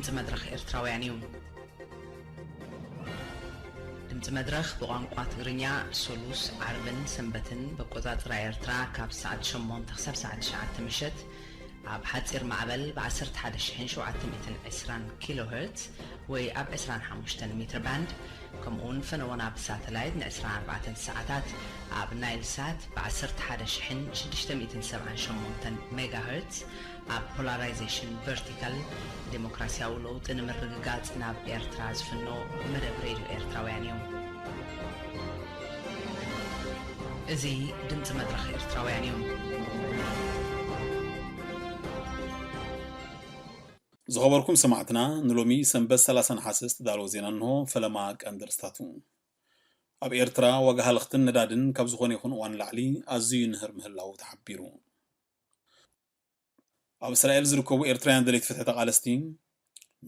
ድምፂ መድረኽ ኤርትራውያን እዩ። ድምፂ መድረኽ ብቋንቋ ትግርኛ ሰሉስ፣ ዓርብን ሰንበትን በቆፃፅራ ኤርትራ ካብ ሰዓት ሸሞንተ ክሳብ ሰዓት ትሽዓተ ምሸት ኣብ ሓፂር ማዕበል ብ ዓሰርተ ሓደ ሺሕን ሸውዓተ ሚእትን ዕስራን ኪሎ ሄርትዝ ወይ ኣብ ዕስራን ሓሙሽተን ሜትር ባንድ፣ ከምኡውን ፈነወና ብሳተላይት ን ዕስራን ኣርባዕተን ሰዓታት ኣብ ናይል ሳት ብ ዓሰርተ ሓደ ሺሕን ሽዱሽተ ሚእትን ሰብዓን ሸሞንተን ሜጋ ሄርትዝ ኣብ ፖላራይዜሽን ቨርቲካል ዴሞክራሲያዊ ለውጢ ንምርግጋጽ ናብ ኤርትራ ዝፍኖ መደብ ሬድዮ ኤርትራውያን እዩ። እዚ ድምፂ መድረኽ ኤርትራውያን እዩ። ዝኸበርኩም ሰማዕትና፣ ንሎሚ ሰንበት ሰላሳ ነሓሰ ዝተዳለወ ዜና እንሆ። ፈለማ ቀንዲ ርእስታቱ። ኣብ ኤርትራ ዋጋ ሃለኽትን ነዳድን ካብ ዝኾነ ይኹን እዋን ላዕሊ ኣዝዩ ይንህር ምህላዉ ተሓቢሩ። ኣብ እስራኤል ዝርከቡ ኤርትራውያን ደለይቲ ፍትሒ ተቓለስቲ፣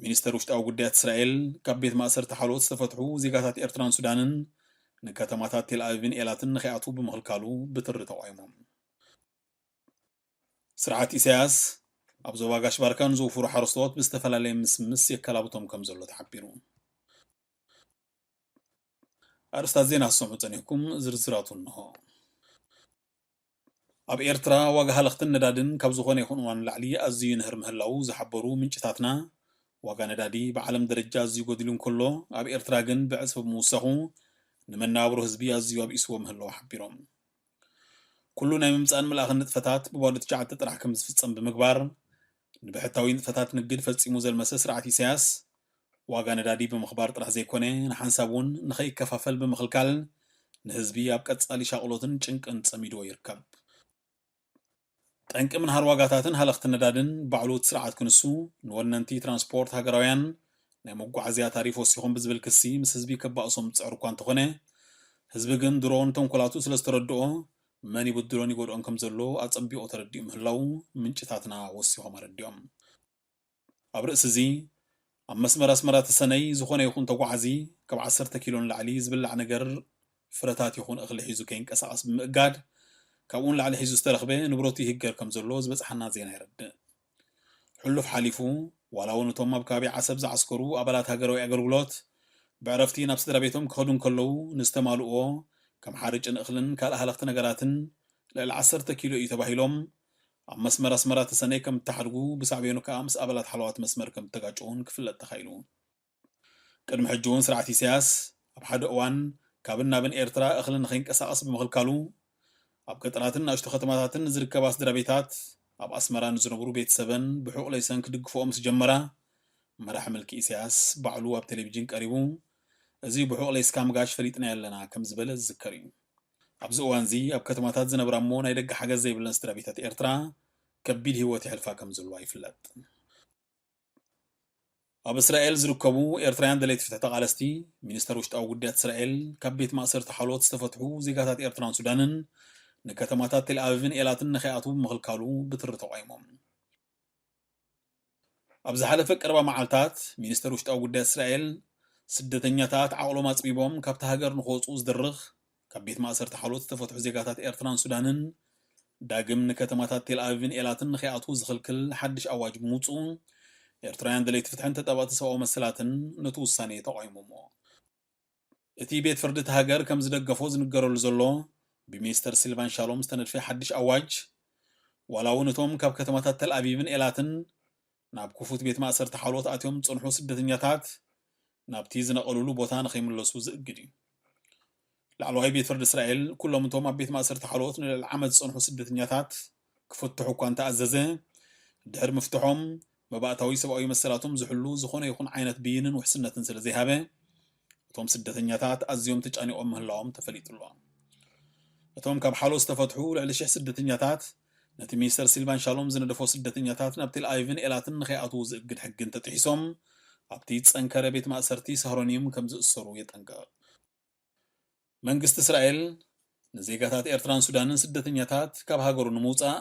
ሚኒስተር ውሽጣዊ ጉዳያት እስራኤል ካብ ቤት ማእሰርቲ ሓልዎት ዝተፈትሑ ዜጋታት ኤርትራን ሱዳንን ንከተማታት ቴል ኣቪቭን ኤላትን ንኸይኣትዉ ብምኽልካሉ ብትሪ ተቓዊሞም። ስርዓት ኢሳያስ ኣብ ዞባ ጋሽ ባርካ ንዘውፍሩ ሓረስቶት ብዝተፈላለየ ምስምስ የከላብቶም ከም ዘሎ ተሓቢሩ። ኣርእስታት ዜና ክትሰምዑ ጸኒሕኩም፣ ዝርዝራቱ እንሆ። ኣብ ኤርትራ ዋጋ ሃለኽትን ነዳድን ካብ ዝኾነ ይኹን እዋን ንላዕሊ ኣዝዩ ይንህር ምህላዉ ዝሓበሩ ምንጭታትና፣ ዋጋ ነዳዲ ብዓለም ደረጃ ኣዝዩ ጎዲሉ እንከሎ፣ ኣብ ኤርትራ ግን ብዕጽፊ ብምውሳኹ ንመነባብሮ ህዝቢ ኣዝዩ ኣብኢስዎ ምህላዉ ሓቢሮም። ኩሉ ናይ ምምጻእን ምልኣኽን ንጥፈታት ብባዶ ትሽዓተ ጥራሕ ከም ዝፍጸም ብምግባር፣ ንብሕታዊ ንጥፈታት ንግድ ፈጺሙ ዘልመሰ ስርዓት ኢሳያስ፣ ዋጋ ነዳዲ ብምኽባር ጥራሕ ዘይኮነ፣ ንሓንሳብ እውን ንኸይከፋፈል ብምኽልካል፣ ንህዝቢ ኣብ ቀጻሊ ሻቕሎትን ጭንቅን ጸሚድዎ ይርከብ። ጠንቂ ምንሃር ዋጋታትን ሃለኽቲ ነዳድን ባዕሉ እቲ ስርዓት ክንሱ፣ ንወነንቲ ትራንስፖርት ሃገራውያን ናይ መጓዓዝያ ታሪፍ ወሲኾም ብዝብል ክሲ ምስ ህዝቢ ከባእሶም ዝጽዕር እኳ እንተኾነ፣ ህዝቢ ግን ድሮ ንተንኮላቱ ስለ ዝተረድኦ፣ መን ይብድሎን ይጎድኦን ከም ዘሎ ኣጸቢቑ ተረዲኡ ምህላዉ ምንጭታትና ወሲኾም ኣረዲኦም። ኣብ ርእሲ እዚ፣ ኣብ መስመር ኣስመራ ተሰነይ ዝኾነ ይኹን ተጓዓዚ ካብ ዓሰርተ ኪሎ ንላዕሊ ዝብላዕ ነገር፣ ፍረታት ይኹን እኽሊ ሒዙ ከይንቀሳቐስ ብምእጋድ፣ ካብኡ ንላዕሊ ሒዙ ዝተረኽበ ንብረቱ ይህገር ከም ዘሎ ዝበጽሓና ዜና የረድእ። ሕሉፍ ሓሊፉ፣ ዋላ እውን እቶም ኣብ ከባቢ ዓሰብ ዝዓስከሩ ኣባላት ሃገራዊ ኣገልግሎት፣ ብዕረፍቲ ናብ ስድራ ቤቶም ክኸዱ እንከለዉ፣ ንዝተማልእዎ ከም ሓርጭን እኽልን ካልእ ሃለኽቲ ነገራትን ልዕሊ ዓሰርተ ኪሎ እዩ ተባሂሎም፣ ኣብ መስመር ኣስመራ ተሰነይ ከም እተሓድጉ፣ ብሳዕቤኑ ከኣ ምስ ኣባላት ሓለዋት መስመር ከም እተጋጨዉን ክፍለጥ ተኻኢሉ። ቅድሚ ሕጂ እውን ስርዓት ኢሳያስ ኣብ ሓደ እዋን ካብን ናብን ኤርትራ እኽሊ ንኸይንቀሳቐስ ብምኽልካሉ፣ ኣብ ገጠራትን ንኣሽቱ ከተማታትን ዝርከባ ስድራ ቤታት፣ ኣብ ኣስመራ ንዝነብሩ ቤተሰበን ብሑቕ ለይሰን ክድግፍኦ ምስ ጀመራ፣ መራሒ ምልኪ ኢሳያስ ባዕሉ ኣብ ቴሌቪዥን ቀሪቡ፣ "እዚ ብሑቕ ለይስካ ምጋሽ ፈሊጥናዮ ኣለና" ከም ዝበለ ዝዝከር እዩ። ኣብዚ እዋንዚ ኣብ ከተማታት ዝነብራ እሞ ናይ ደገ ሓገዝ ዘይብለን ስድራ ቤታት ኤርትራ ከቢድ ህይወት የሕልፋ ከም ዘለዋ ይፍለጥ። ኣብ እስራኤል ዝርከቡ ኤርትራውያን ደለይቲ ፍትሒ ተቓለስቲ፣ ሚኒስተር ውሽጣዊ ጉዳያት እስራኤል ካብ ቤት ማእሰርቲ ሓልዎት ዝተፈትሑ ዜጋታት ኤርትራን ሱዳንን ንከተማታት ቴል ኣቪቭን ኤላትን ንኸይኣትዉ ብምኽልካሉ ብትሪ ተቋይሞም። ኣብ ዝሓለፈ ቀረባ መዓልታት፣ ሚኒስተር ውሽጣዊ ጉዳያት እስራኤል፣ ስደተኛታት ዓቕሎም ኣጽቢቦም ካብታ ሃገር ንኽወጽኡ ዝድርኽ፣ ካብ ቤት ማእሰርቲ ሓልዎት ዝተፈትሑ ዜጋታት ኤርትራን ሱዳንን፣ ዳግም ንከተማታት ቴል ኣቪቭን ኤላትን ንኸይኣትዉ ዝኽልክል ሓድሽ ኣዋጅ ብምውጽኡ፣ ኤርትራውያን ደለይቲ ፍትሕን ተጣበቕቲ ሰብኣዊ መሰላትን ነቲ ውሳኔ ተቓዊሞምዎ። እቲ ቤት ፍርዲ እቲ ሃገር ከም ዝደገፎ ዝንገረሉ ዘሎ፣ ብሚኒስተር ሲልቫን ሻሎም ዝተነድፈ ሓድሽ ኣዋጅ፣ ዋላ እውን እቶም ካብ ከተማታት ተል ኣቪቭን ኤላትን ናብ ክፉት ቤት ማእሰርቲ ሓልዎት ኣትዮም ዝጸንሑ ስደተኛታት ናብቲ ዝነቐሉሉ ቦታ ንኸይምለሱ ዝእግድ እዩ። ላዕለዋይ ቤት ፍርዲ እስራኤል፣ ኩሎም እቶም ኣብ ቤት ማእሰርቲ ሓልዎት ንልዕሊ ዓመት ዝጸንሑ ስደተኛታት ክፍትሑ እኳ እንተኣዘዘ፣ ድሕሪ ምፍትሖም፣ መባእታዊ ሰብኣዊ መሰላቶም ዝሕሉ ዝኾነ ይኹን ዓይነት ብይንን ውሕስነትን ስለ ዘይሃበ፣ እቶም ስደተኛታት ኣዝዮም ተጫኒቖም ምህላዎም ተፈሊጡ ኣሎ። እቶም ካብ ሓሎ ዝተፈትሑ ልዕሊ ሽሕ ስደተኛታት፣ ነቲ ሚኒስተር ሲልቫን ሻሎም ዝነደፎ ስደተኛታት ናብ ቴል ኣቪቭን ኤላትን ንኸይኣትዉ ዝእግድ ሕጊ እንተጥሒሶም፣ ኣብቲ ዝጸንከረ ቤት ማእሰርቲ ሳህሮኒም ከም ዝእሰሩ የጠንቅቕ። መንግስቲ እስራኤል፣ ንዜጋታት ኤርትራን ሱዳንን ስደተኛታት ካብ ሃገሩ ንምውጻእ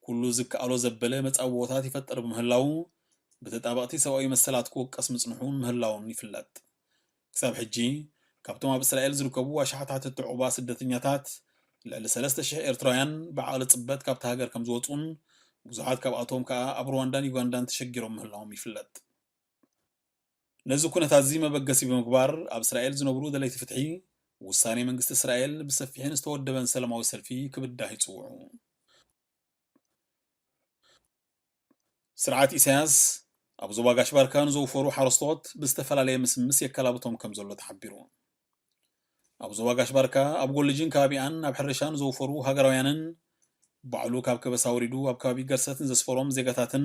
ኩሉ ዝከኣሎ ዘበለ መጻብቦታት ይፈጥር ብምህላዉ፣ ብተጣበቕቲ ሰብኣዊ መሰላት ክወቀስ ምጽንሑን ምህላዉን ይፍለጥ። ክሳብ ሕጂ፣ ካብቶም ኣብ እስራኤል ዝርከቡ ኣሽሓት ሓተትቲ ዑቕባ ስደተኛታት፣ ልዕሊ ሰለስተ ሽሕ ኤርትራውያን ብዓቕሊ ጽበት ካብታ ሃገር ከም ዝወጹን፣ ብዙሓት ካብኣቶም ከኣ ኣብ ሩዋንዳን ዩጋንዳን ተሸጊሮም ምህላዎም ይፍለጥ። ነዚ ኩነታት እዚ መበገሲ ብምግባር ኣብ እስራኤል ዝነብሩ ደለይቲ ፍትሒ ውሳኔ መንግስቲ እስራኤል ብሰፊሕን ዝተወደበን ሰላማዊ ሰልፊ ክብዳህ ይጽውዑ። ስርዓት ኢሳያስ ኣብ ዞባ ጋሽ ባርካ ንዘውፈሩ ሓረስቶት ብዝተፈላለየ ምስምስ የከላብቶም ከም ዘሎ ተሓቢሩ። ኣብ ዞባ ጋሽ ባርካ ኣብ ጎልጅን ከባቢኣን ኣብ ሕርሻ ንዘውፈሩ ሃገራውያንን ባዕሉ ካብ ከበሳ ወሪዱ ኣብ ከባቢ ገርሰት ንዘስፈሮም ዜጋታትን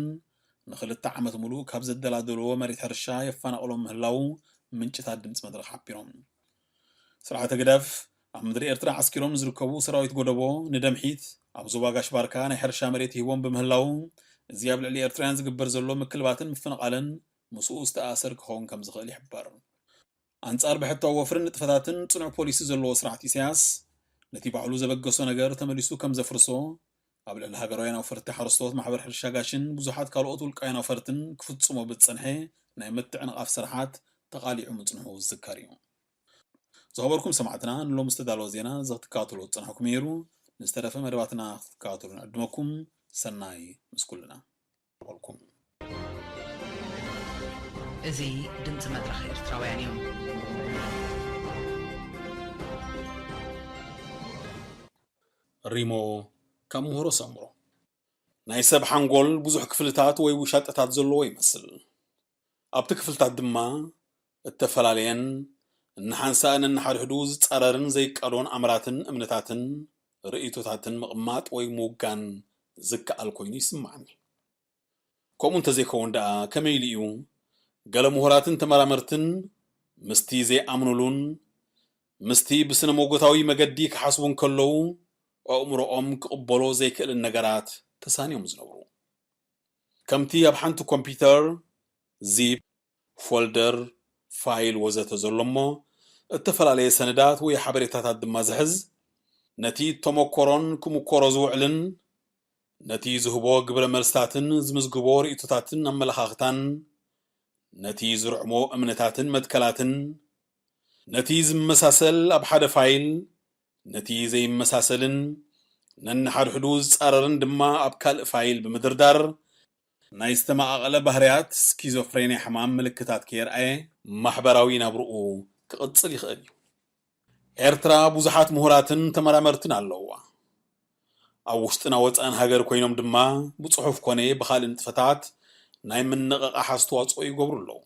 ንኽልተ ዓመት ሙሉእ ካብ ዘደላደልዎ መሬት ሕርሻ የፈናቕሎም ምህላው ምንጭታት ድምፂ መድረኽ ሓቢሮም። ስርዓተ ግዳፍ ኣብ ምድሪ ኤርትራ ዓስኪሮም ንዝርከቡ ሰራዊት ጎደቦ ንደምሒት ኣብ ዞባ ጋሽ ባርካ ናይ ሕርሻ መሬት ይህቦም ብምህላው እዚ ኣብ ልዕሊ ኤርትራውያን ዝግበር ዘሎ ምክልባትን ምፍንቓልን ምስኡ ዝተኣሰር ክኸውን ከም ዝኽእል ይሕበር። ኣንጻር ብሕታዊ ወፍርን ንጥፈታትን ጽኑዕ ፖሊሲ ዘለዎ ስርዓት ኢሳያስ ነቲ ባዕሉ ዘበገሶ ነገር ተመሊሱ ከም ዘፍርሶ ኣብ ልዕሊ ሃገራውያን ኣውፈርቲ ሓረስቶት ማሕበር ሕርሻ ጋሽን ብዙሓት ካልኦት ውልቃውያን ኣውፈርትን ክፍጽሞ ብዝጸንሐ ናይ ምትዕንቓፍ ስርሓት ተቓሊዑ ምጽንሑ ዝዝከር እዩ። ዝኸበርኩም ሰማዕትና ንሎም ዝተዳለወ ዜና እዚ ክትከታተሉ ዝጸናሕኩም ነይሩ። ንዝተረፈ መደባትና ክትከታተሉ ንዕድመኩም። ሰናይ ምስ ኩልና። ይበልኩም። እዚ ድምፂ መድረኽ ኤርትራውያን እዩ። ሪሞ ካብ ምህሮ ሰምሮ ናይ ሰብ ሓንጎል ብዙሕ ክፍልታት ወይ ውሻጠታት ዘለዎ ይመስል። ኣብቲ ክፍልታት ድማ እተፈላለየን እናሓንሳእን እናሓድሕዱ ዝጻረርን ዘይቃዶን ኣምራትን እምነታትን ርእይቶታትን ምቕማጥ ወይ ምውጋን ዝከኣል ኮይኑ ይስምዓኒ። ከምኡ እንተዘይከውን ደኣ ከመይ ኢሉ እዩ ገለ ምሁራትን ተመራመርትን ምስቲ ዘይኣምኑሉን ምስቲ ብስነ መጎታዊ መገዲ ክሓስቡ እንከለዉ ኣእምሮኦም ክቕበሎ ዘይክእልን ነገራት ተሳንዮም ዝነብሩ? ከምቲ ኣብ ሓንቲ ኮምፒተር ዚፕ፣ ፎልደር፣ ፋይል ወዘተ ዘሎ እሞ እተፈላለየ ሰነዳት ወይ ሓበሬታታት ድማ ዝሕዝ፣ ነቲ እተመኮሮን ክምኮሮ ዝውዕልን ነቲ ዝህቦ ግብረ መልስታትን ዝምዝግቦ ርእይቶታትን ኣመለኻኽታን ነቲ ዝርዕሞ እምነታትን መትከላትን ነቲ ዝመሳሰል ኣብ ሓደ ፋይል ነቲ ዘይመሳሰልን ነንሓድሕዱ ዝጻረርን ድማ ኣብ ካልእ ፋይል ብምድርዳር ናይ ዝተመቓቐለ ባህርያት ስኪዞፍሬንያ ሕማም ምልክታት ከየርኣየ ማሕበራዊ ናብርኡ ክቕጽል ይኽእል እዩ። ኤርትራ ብዙሓት ምሁራትን ተመራመርትን ኣለውዋ። ኣብ ውሽጥና ወጻእን ሃገር ኮይኖም ድማ ብጽሑፍ ኮነ ብኻልእ ንጥፈታት ናይ ምንቕቓሕ ኣስተዋጽኦ ይገብሩ ኣለዉ።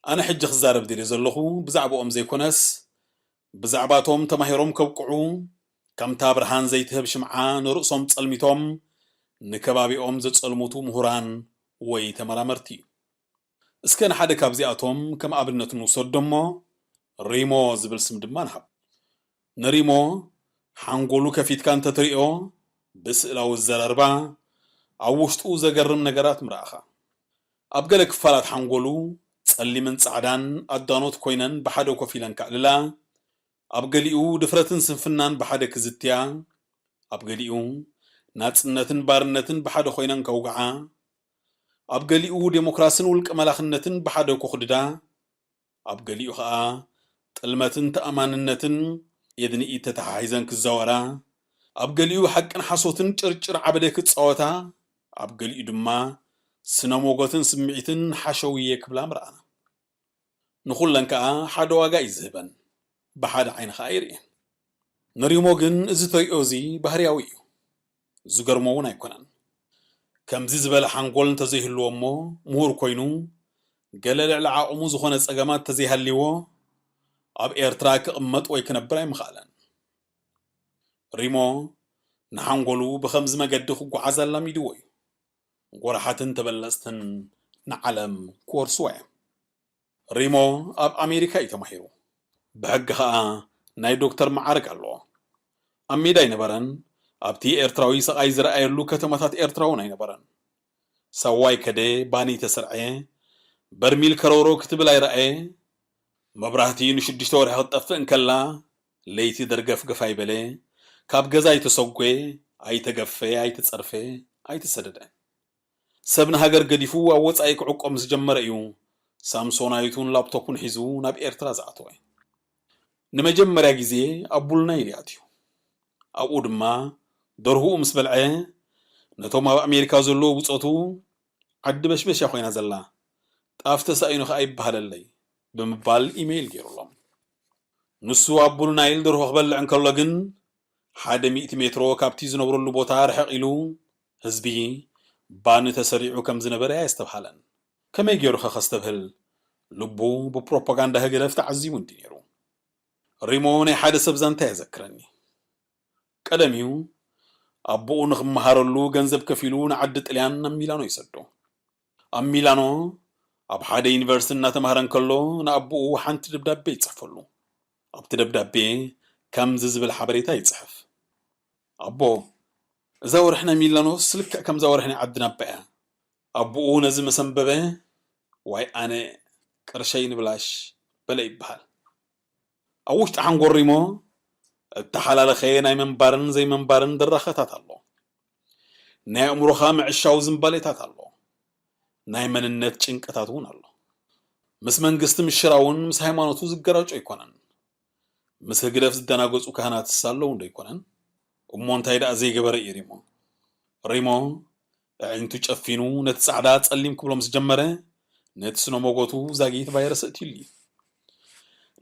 ኣነ ሕጂ ክዛረብ ደልየ ዘለኹ ብዛዕባኦም ዘይኮነስ ብዛዕባቶም ተማሂሮም ከብቅዑ ከምታ ብርሃን ዘይትህብ ሽምዓ ንርእሶም ጸልሚቶም ንከባቢኦም ዘጸልሙቱ ምሁራን ወይ ተመራመርቲ እዩ። እስከ ንሓደ ካብዚኣቶም ከም ኣብነት ንውሰዶ እሞ ሪሞ ዝብል ስም ድማ ንሃብ። ንሪሞ ሓንጎሉ ከፊትካ እንተትሪኦ ብስእላዊ ዘረርባ ኣብ ውሽጡ ዘገርም ነገራት ምረኣኻ። ኣብ ገለ ክፋላት ሓንጎሉ ጸሊምን ጻዕዳን ኣዳኖት ኮይነን ብሓደ ኮፍ ኢለን ከዕልላ፣ ኣብ ገሊኡ ድፍረትን ስንፍናን ብሓደ ክዝትያ፣ ኣብ ገሊኡ ናጽነትን ባርነትን ብሓደ ኮይነን ከውግዓ፣ ኣብ ገሊኡ ዴሞክራስን ውልቀ መላኽነትን ብሓደ ኮኽድዳ፣ ኣብ ገሊኡ ኸኣ ጥልመትን ተኣማንነትን ኢድ ንኢድ ተተሓሒዘን ክዛወራ፣ ኣብ ገሊኡ ሓቅን ሓሶትን ጭርጭር ዓበደ ክጻወታ፣ ኣብ ገሊኡ ድማ ስነ ሞጎትን ስምዒትን ሓሸውየ ክብላ ምረኣና። ንኹለን ከኣ ሓደ ዋጋ እዩ ዝህበን፣ ብሓደ ዓይኒ ኸኣ ይርእየን። ንሪሞ ግን እዚ ተሪኦ እዚ ባህርያዊ እዩ። ዝገርሞ እውን ኣይኮነን። ከምዚ ዝበለ ሓንጎል እንተዘይህልዎ እሞ ምሁር ኮይኑ ገለ ልዕሊ ዓቕሙ ዝኾነ ጸገማት እንተዘይሃልይዎ ኣብ ኤርትራ ክቕመጥ ወይ ክነብር ኣይምኸኣለን። ሪሞ ንሓንጎሉ ብኸምዚ መገዲ ክጓዓዝ ኣላሚድዎ እዩ። ጎራሓትን ተበለጽትን ንዓለም ክወርስዋ እዮም። ሪሞ ኣብ ኣሜሪካ እዩ ተማሂሩ። ብሕጊ ኸኣ ናይ ዶክተር መዓርግ ኣለዎ። ኣብ ሜዳ ኣይነበረን፣ ኣብቲ ኤርትራዊ ሰቓይ ዝረኣየሉ ከተማታት ኤርትራ እውን ኣይነበረን። ሳዋ ኣይከደ፣ ባኒ ኣይተሰርዐ፣ በርሚል ከረውረው ክትብል ኣይረኣየ። መብራህቲ ንሽዱሽተ ወርሒ ክትጠፍእ እንከላ ለይቲ ደርገፍገፍ ኣይበለ፣ ካብ ገዛ ኣይተሰጎ፣ ኣይተገፈ፣ ኣይተጸርፈ፣ ኣይተሰደደ። ሰብ ንሃገር ገዲፉ ኣብ ወጻኢ ክዕቆ ምስ ጀመረ እዩ ሳምሶናይቱን ላፕቶፑን ሒዙ ናብ ኤርትራ ዝኣተወ። ንመጀመርያ ግዜ ኣብ ቡልናይል እዩ ኣትዩ። ኣብኡ ድማ ደርሁኡ ምስ በልዐ ነቶም ኣብ ኣሜሪካ ዘለዉ ብጾቱ ዓዲ በሽበሽ እያ ኮይና ዘላ፣ ጣፍ ተሳኢኑ ከኣ ይበሃለለይ ብምባል ኢሜይል ገይሩሎም። ንሱ ኣብ ብሉ ናይል ደርሆ ክበልዕ እንከሎ ግን ሓደ ሚእቲ ሜትሮ ካብቲ ዝነብረሉ ቦታ ርሕቕ ኢሉ ህዝቢ ባኒ ተሰሪዑ ከም ዝነበረ ኣየስተብሃለን። ከመይ ገይሩ ኸ ከስተብህል? ልቡ ብፕሮፓጋንዳ ህግደፍ ተዓዚቡ እንዲ ነይሩ። ሪሞ ናይ ሓደ ሰብ ዛንታ የዘክረኒ። ቀደም እዩ ኣቦኡ ንኽመሃረሉ ገንዘብ ከፊሉ ንዓዲ ጥልያን ናብ ሚላኖ ይሰዶ። ኣብ ሚላኖ ኣብ ሓደ ዩኒቨርሲቲ እናተማህረ እንከሎ ንኣቦኡ ሓንቲ ደብዳቤ ይጽሕፈሉ። ኣብቲ ደብዳቤ ከምዚ ዝብል ሓበሬታ ይጽሕፍ። ኣቦ፣ እዛ ወርሒ ናይ ሚላኖስ ልክዕ ከምዛ ወርሒ ናይ ዓድና ኣባ እያ። ኣቦኡ ነዚ መሰንበበ፣ ዋይ ኣነ ቅርሸይ ንብላሽ በለ ይበሃል። ኣብ ውሽጢ ሓንጎል ሪሞ እተሓላለኸ ናይ ምንባርን ዘይምንባርን ድራኸታት ኣሎ። ናይ ኣእምሮኻ ምዕሻው ዝንባሌታት ኣሎ። ናይ መንነት ጭንቀታት እውን ኣሎ። ምስ መንግስቲ ምሽራውን ምስ ሃይማኖቱ ዝገራጮ ኣይኮነን። ምስ ህግደፍ ዝደናገጹ ካህናትስ ኣለዉ እንዶ ኣይኮነን? እሞ እንታይ ደኣ ዘይገበረ እዩ ሪሞ? ሪሞ ኣዒንቱ ጨፊኑ ነቲ ጻዕዳ ጸሊም ክብሎ ምስ ጀመረ፣ ነቲ ስነ ሞጎቱ ዛጊት ቫይረስ እትይሉ እዩ።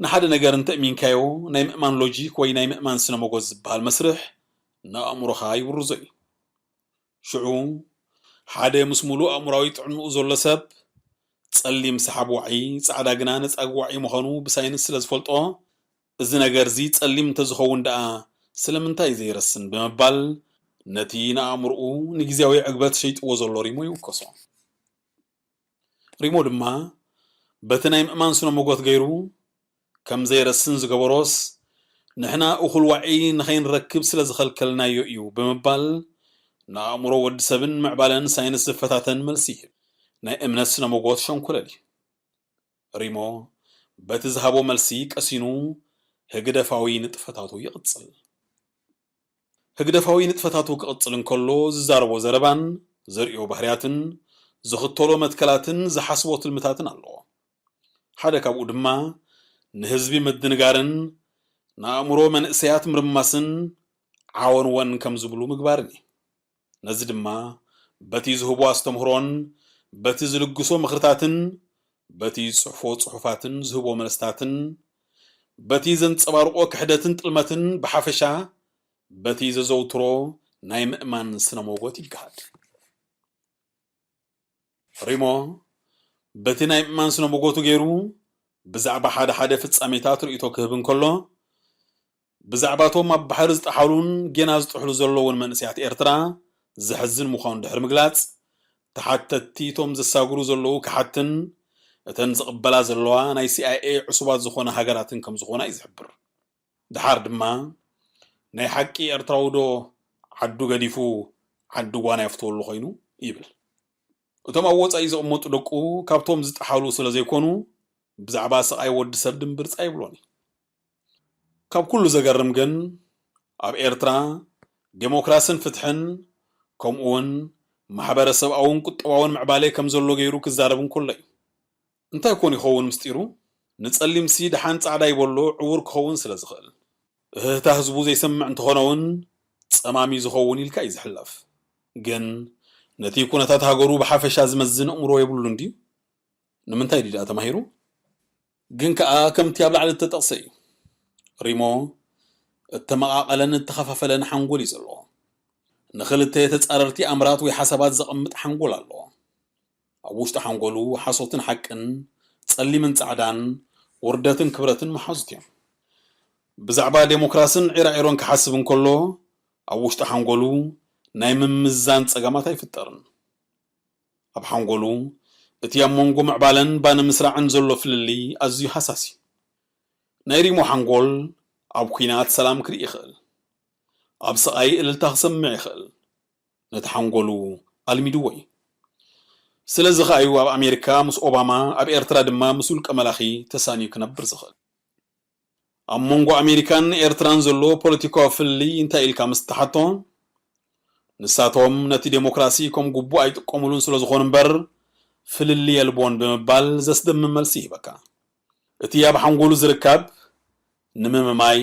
ንሓደ ነገር እንተ እሚንካዮ፣ ናይ ምእማን ሎጂክ ወይ ናይ ምእማን ስነ ሞጎት ዝበሃል መስርሕ ንኣእምሮኻ ይውርዞ እዩ። ሽዑ ሓደ ምስ ሙሉእ ኣእምሮኣዊ ጥዕንኡ ዘሎ ሰብ፣ ጸሊም ሰሓብ ዋዒ፣ ጻዕዳ ግና ነጻጊ ዋዒ ምዃኑ ብሳይንስ ስለ ዝፈልጦ፣ እዚ ነገርዚ ጸሊም እንተዝኸውን ደኣ ስለምንታይ ዘይረስን ብምባል ነቲ ንኣእምሮኡ ንግዝያዊ ዕግበት ሸይጥዎ ዘሎ ሪሞ ይውከሶ። ሪሞ ድማ በቲ ናይ ምእማን ስነ ሞጎት ገይሩ ከም ዘይረስን ዝገበሮስ፣ ንሕና እኹል ዋዒ ንኸይንረክብ ስለ ዝኸልከልናዮ እዩ ብምባል ንኣእምሮ ወዲ ሰብን ምዕባለን ሳይንስ ዝፈታተን መልሲ ይህብ። ናይ እምነት ስነ ሞጎት ሸንኮለል እዩ። ሪሞ በቲ ዝሃቦ መልሲ ቀሲኑ ህግደፋዊ ንጥፈታቱ ይቕጽል። ህግደፋዊ ንጥፈታቱ ክቕጽል እንከሎ ዝዛረቦ ዘረባን ዘርእዮ ባህርያትን ዝኽተሎ መትከላትን ዝሓስቦ ትልምታትን ኣለዎ። ሓደ ካብኡ ድማ ንህዝቢ ምድንጋርን ንኣእምሮ መንእሰያት ምርማስን ዓወንወን ከም ዝብሉ ምግባርን እዩ። ነዚ ድማ በቲ ዝህቦ ኣስተምህሮን በቲ ዝልግሶ ምኽርታትን በቲ ዝጽሕፎ ጽሑፋትን ዝህቦ መልስታትን በቲ ዘንጸባርቆ ክሕደትን ጥልመትን ብሓፈሻ በቲ ዘዘውትሮ ናይ ምእማን ስነ ሞጎት ይገሃድ። ሪሞ በቲ ናይ ምእማን ስነ ሞጎቱ ገይሩ ብዛዕባ ሓደ ሓደ ፍጻሜታት ርእይቶ ክህብ እንከሎ፣ ብዛዕባ እቶም ኣብ ባሕሪ ዝጠሓሉን ጌና ዝጥሕሉ ዘለውን መንእሰያት ኤርትራ ዘሕዝን ምዃኑ ድሕሪ ምግላጽ፣ ተሓተትቲ እቶም ዘሳግሩ ዘለዉ ክሓትን እተን ዝቕበላ ዘለዋ ናይ ሲ ኣይ ኤ ዕሱባት ዝኾና ሃገራትን ከም ዝኾና እዩ ዝሕብር። ደሓር ድማ ናይ ሓቂ ኤርትራዊ ዶ ዓዱ ገዲፉ ዓዲ ጓና የፍትወሉ ኮይኑ ይብል። እቶም ኣብ ወጻኢ ዝቕመጡ ደቁ ካብቶም ዝጠሓሉ ስለ ዘይኮኑ ብዛዕባ ስቓይ ወዲ ሰብ ድምብርጻ ይብሎን እዩ። ካብ ኩሉ ዘገርም ግን ኣብ ኤርትራ ዴሞክራስን ፍትሕን ከምኡ እውን ማሕበረሰብኣውን ቁጠባውን ምዕባለ ከም ዘሎ ገይሩ ክዛረብ እንከሎ እዩ። እንታይ ኮን ይኸውን ምስጢሩ? ንጸሊምሲ ደሓን ጻዕዳ ይበሎ ዕውር ክኸውን ስለ ዝኽእል። እህህታ ህዝቡ ዘይሰምዕ እንተኾነ እውን ጸማሚ ዝኸውን ኢልካ እዩ ዝሕለፍ። ግን ነቲ ኩነታት ሃገሩ ብሓፈሻ ዝመዝን ኣእምሮ የብሉን ድዩ? ንምንታይ ድዩ ደኣ ተማሂሩ? ግን ከኣ ከምቲ ኣብ ላዕሊ እተጠቕሰ እዩ። ሪሞ እተመቓቐለን እተኸፋፈለን ሓንጎል እዩ ዘለዎ። ንኽልተ ተጻረርቲ ኣምራት ወይ ሓሳባት ዘቐምጥ ሓንጎል ኣለዎ። ኣብ ውሽጢ ሓንጎሉ ሓሶትን ሓቅን፣ ጸሊምን ጻዕዳን፣ ውርደትን ክብረትን መሓዙት እዮም። ብዛዕባ ዴሞክራስን ዒራዒሮን ክሓስብ እንከሎ፣ ኣብ ውሽጢ ሓንጎሉ ናይ ምምዛን ጸገማት ኣይፍጠርን። ኣብ ሓንጎሉ እቲ ኣብ መንጎ ምዕባለን ባኒ ምስራዕን ዘሎ ፍልልይ ኣዝዩ ሃሳስ እዩ። ናይ ሪሞ ሓንጎል ኣብ ኲናት ሰላም ክርኢ ይኽእል። ኣብ ስቓይ እልልታ ክሰምዕ ይኽእል። ነቲ ሓንጎሉ ኣልሚድዎ እዩ። ስለዚ ኸኣ እዩ ኣብ ኣሜሪካ ምስ ኦባማ፣ ኣብ ኤርትራ ድማ ምስ ውልቀ መላኺ ተሳንዩ ክነብር ዝኽእል። ኣብ መንጎ ኣሜሪካን ኤርትራን ዘሎ ፖለቲካዊ ፍልልይ እንታይ ኢልካ ምስ ተሓቶ፣ ንሳቶም ነቲ ዴሞክራሲ ከም ግቡእ ኣይጥቀሙሉን ስለ ዝኾኑ እምበር ፍልልይ የልቦን ብምባል ዘስደምም መልሲ ይህበካ። እቲ ኣብ ሓንጎሉ ዝርከብ ንምምማይ፣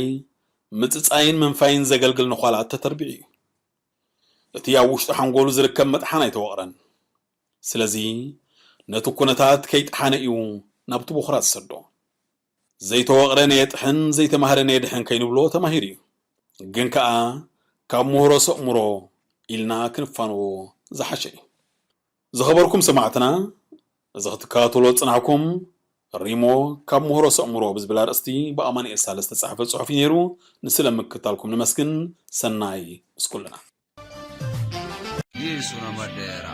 ምጽጻይን ምንፋይን ዘገልግል ነዃላት ተተርቢዑ እዩ። እቲ ኣብ ውሽጢ ሓንጎሉ ዝርከብ መጥሓን ኣይተወቕረን። ስለዚ ነቲ ኩነታት ከይጠሓነ እዩ ናብቲ ቦኽራ ዝሰዶ። ዘይተወቕረ ነየጥሕን ዘይተማህረ ነየድሕን ከይንብሎ ተማሂሩ እዩ። ግን ከኣ ካብ ምሁሮ ሰእምሮ ኢልና ክንፋንዎ ዝሓሸ እዩ። ዝኸበርኩም ሰማዕትና፣ እዚ ክትከታተሎ ዝጽናሕኩም ሪሞ ካብ ምሁሮ ሰእምሮ ብዝብል ኣርእስቲ ብኣማኑኤል ሳለ ዝተጻሕፈ ጽሑፍ እዩ ነይሩ። ንስለ ምክታልኩም ንመስግን። ሰናይ ምስ ኩልና። Yesu na madera.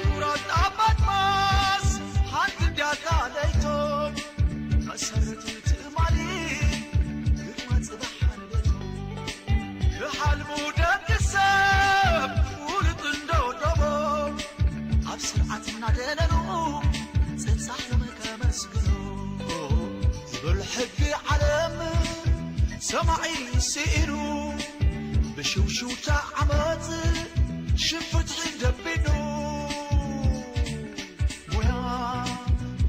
ክቡራት ኣባት ማስ ሓንቲ እንድያ ቃለይቶም መሰረት ትእማሊ ግርማ ጽባሕ ሓንደቶም ክሓልሙ ደቂ ሰብ ውሉድ እንዶ ዶቦ ኣብ ስርዓት እናደለሉ ጽንሳሕ ዮም ከመስግኑ ዝብል ሕጊ ዓለም ሰማዒ ስኢኑ ብሽውሽውታ ዓመት ሽም ፍትሒ ደቢኑ ሞያ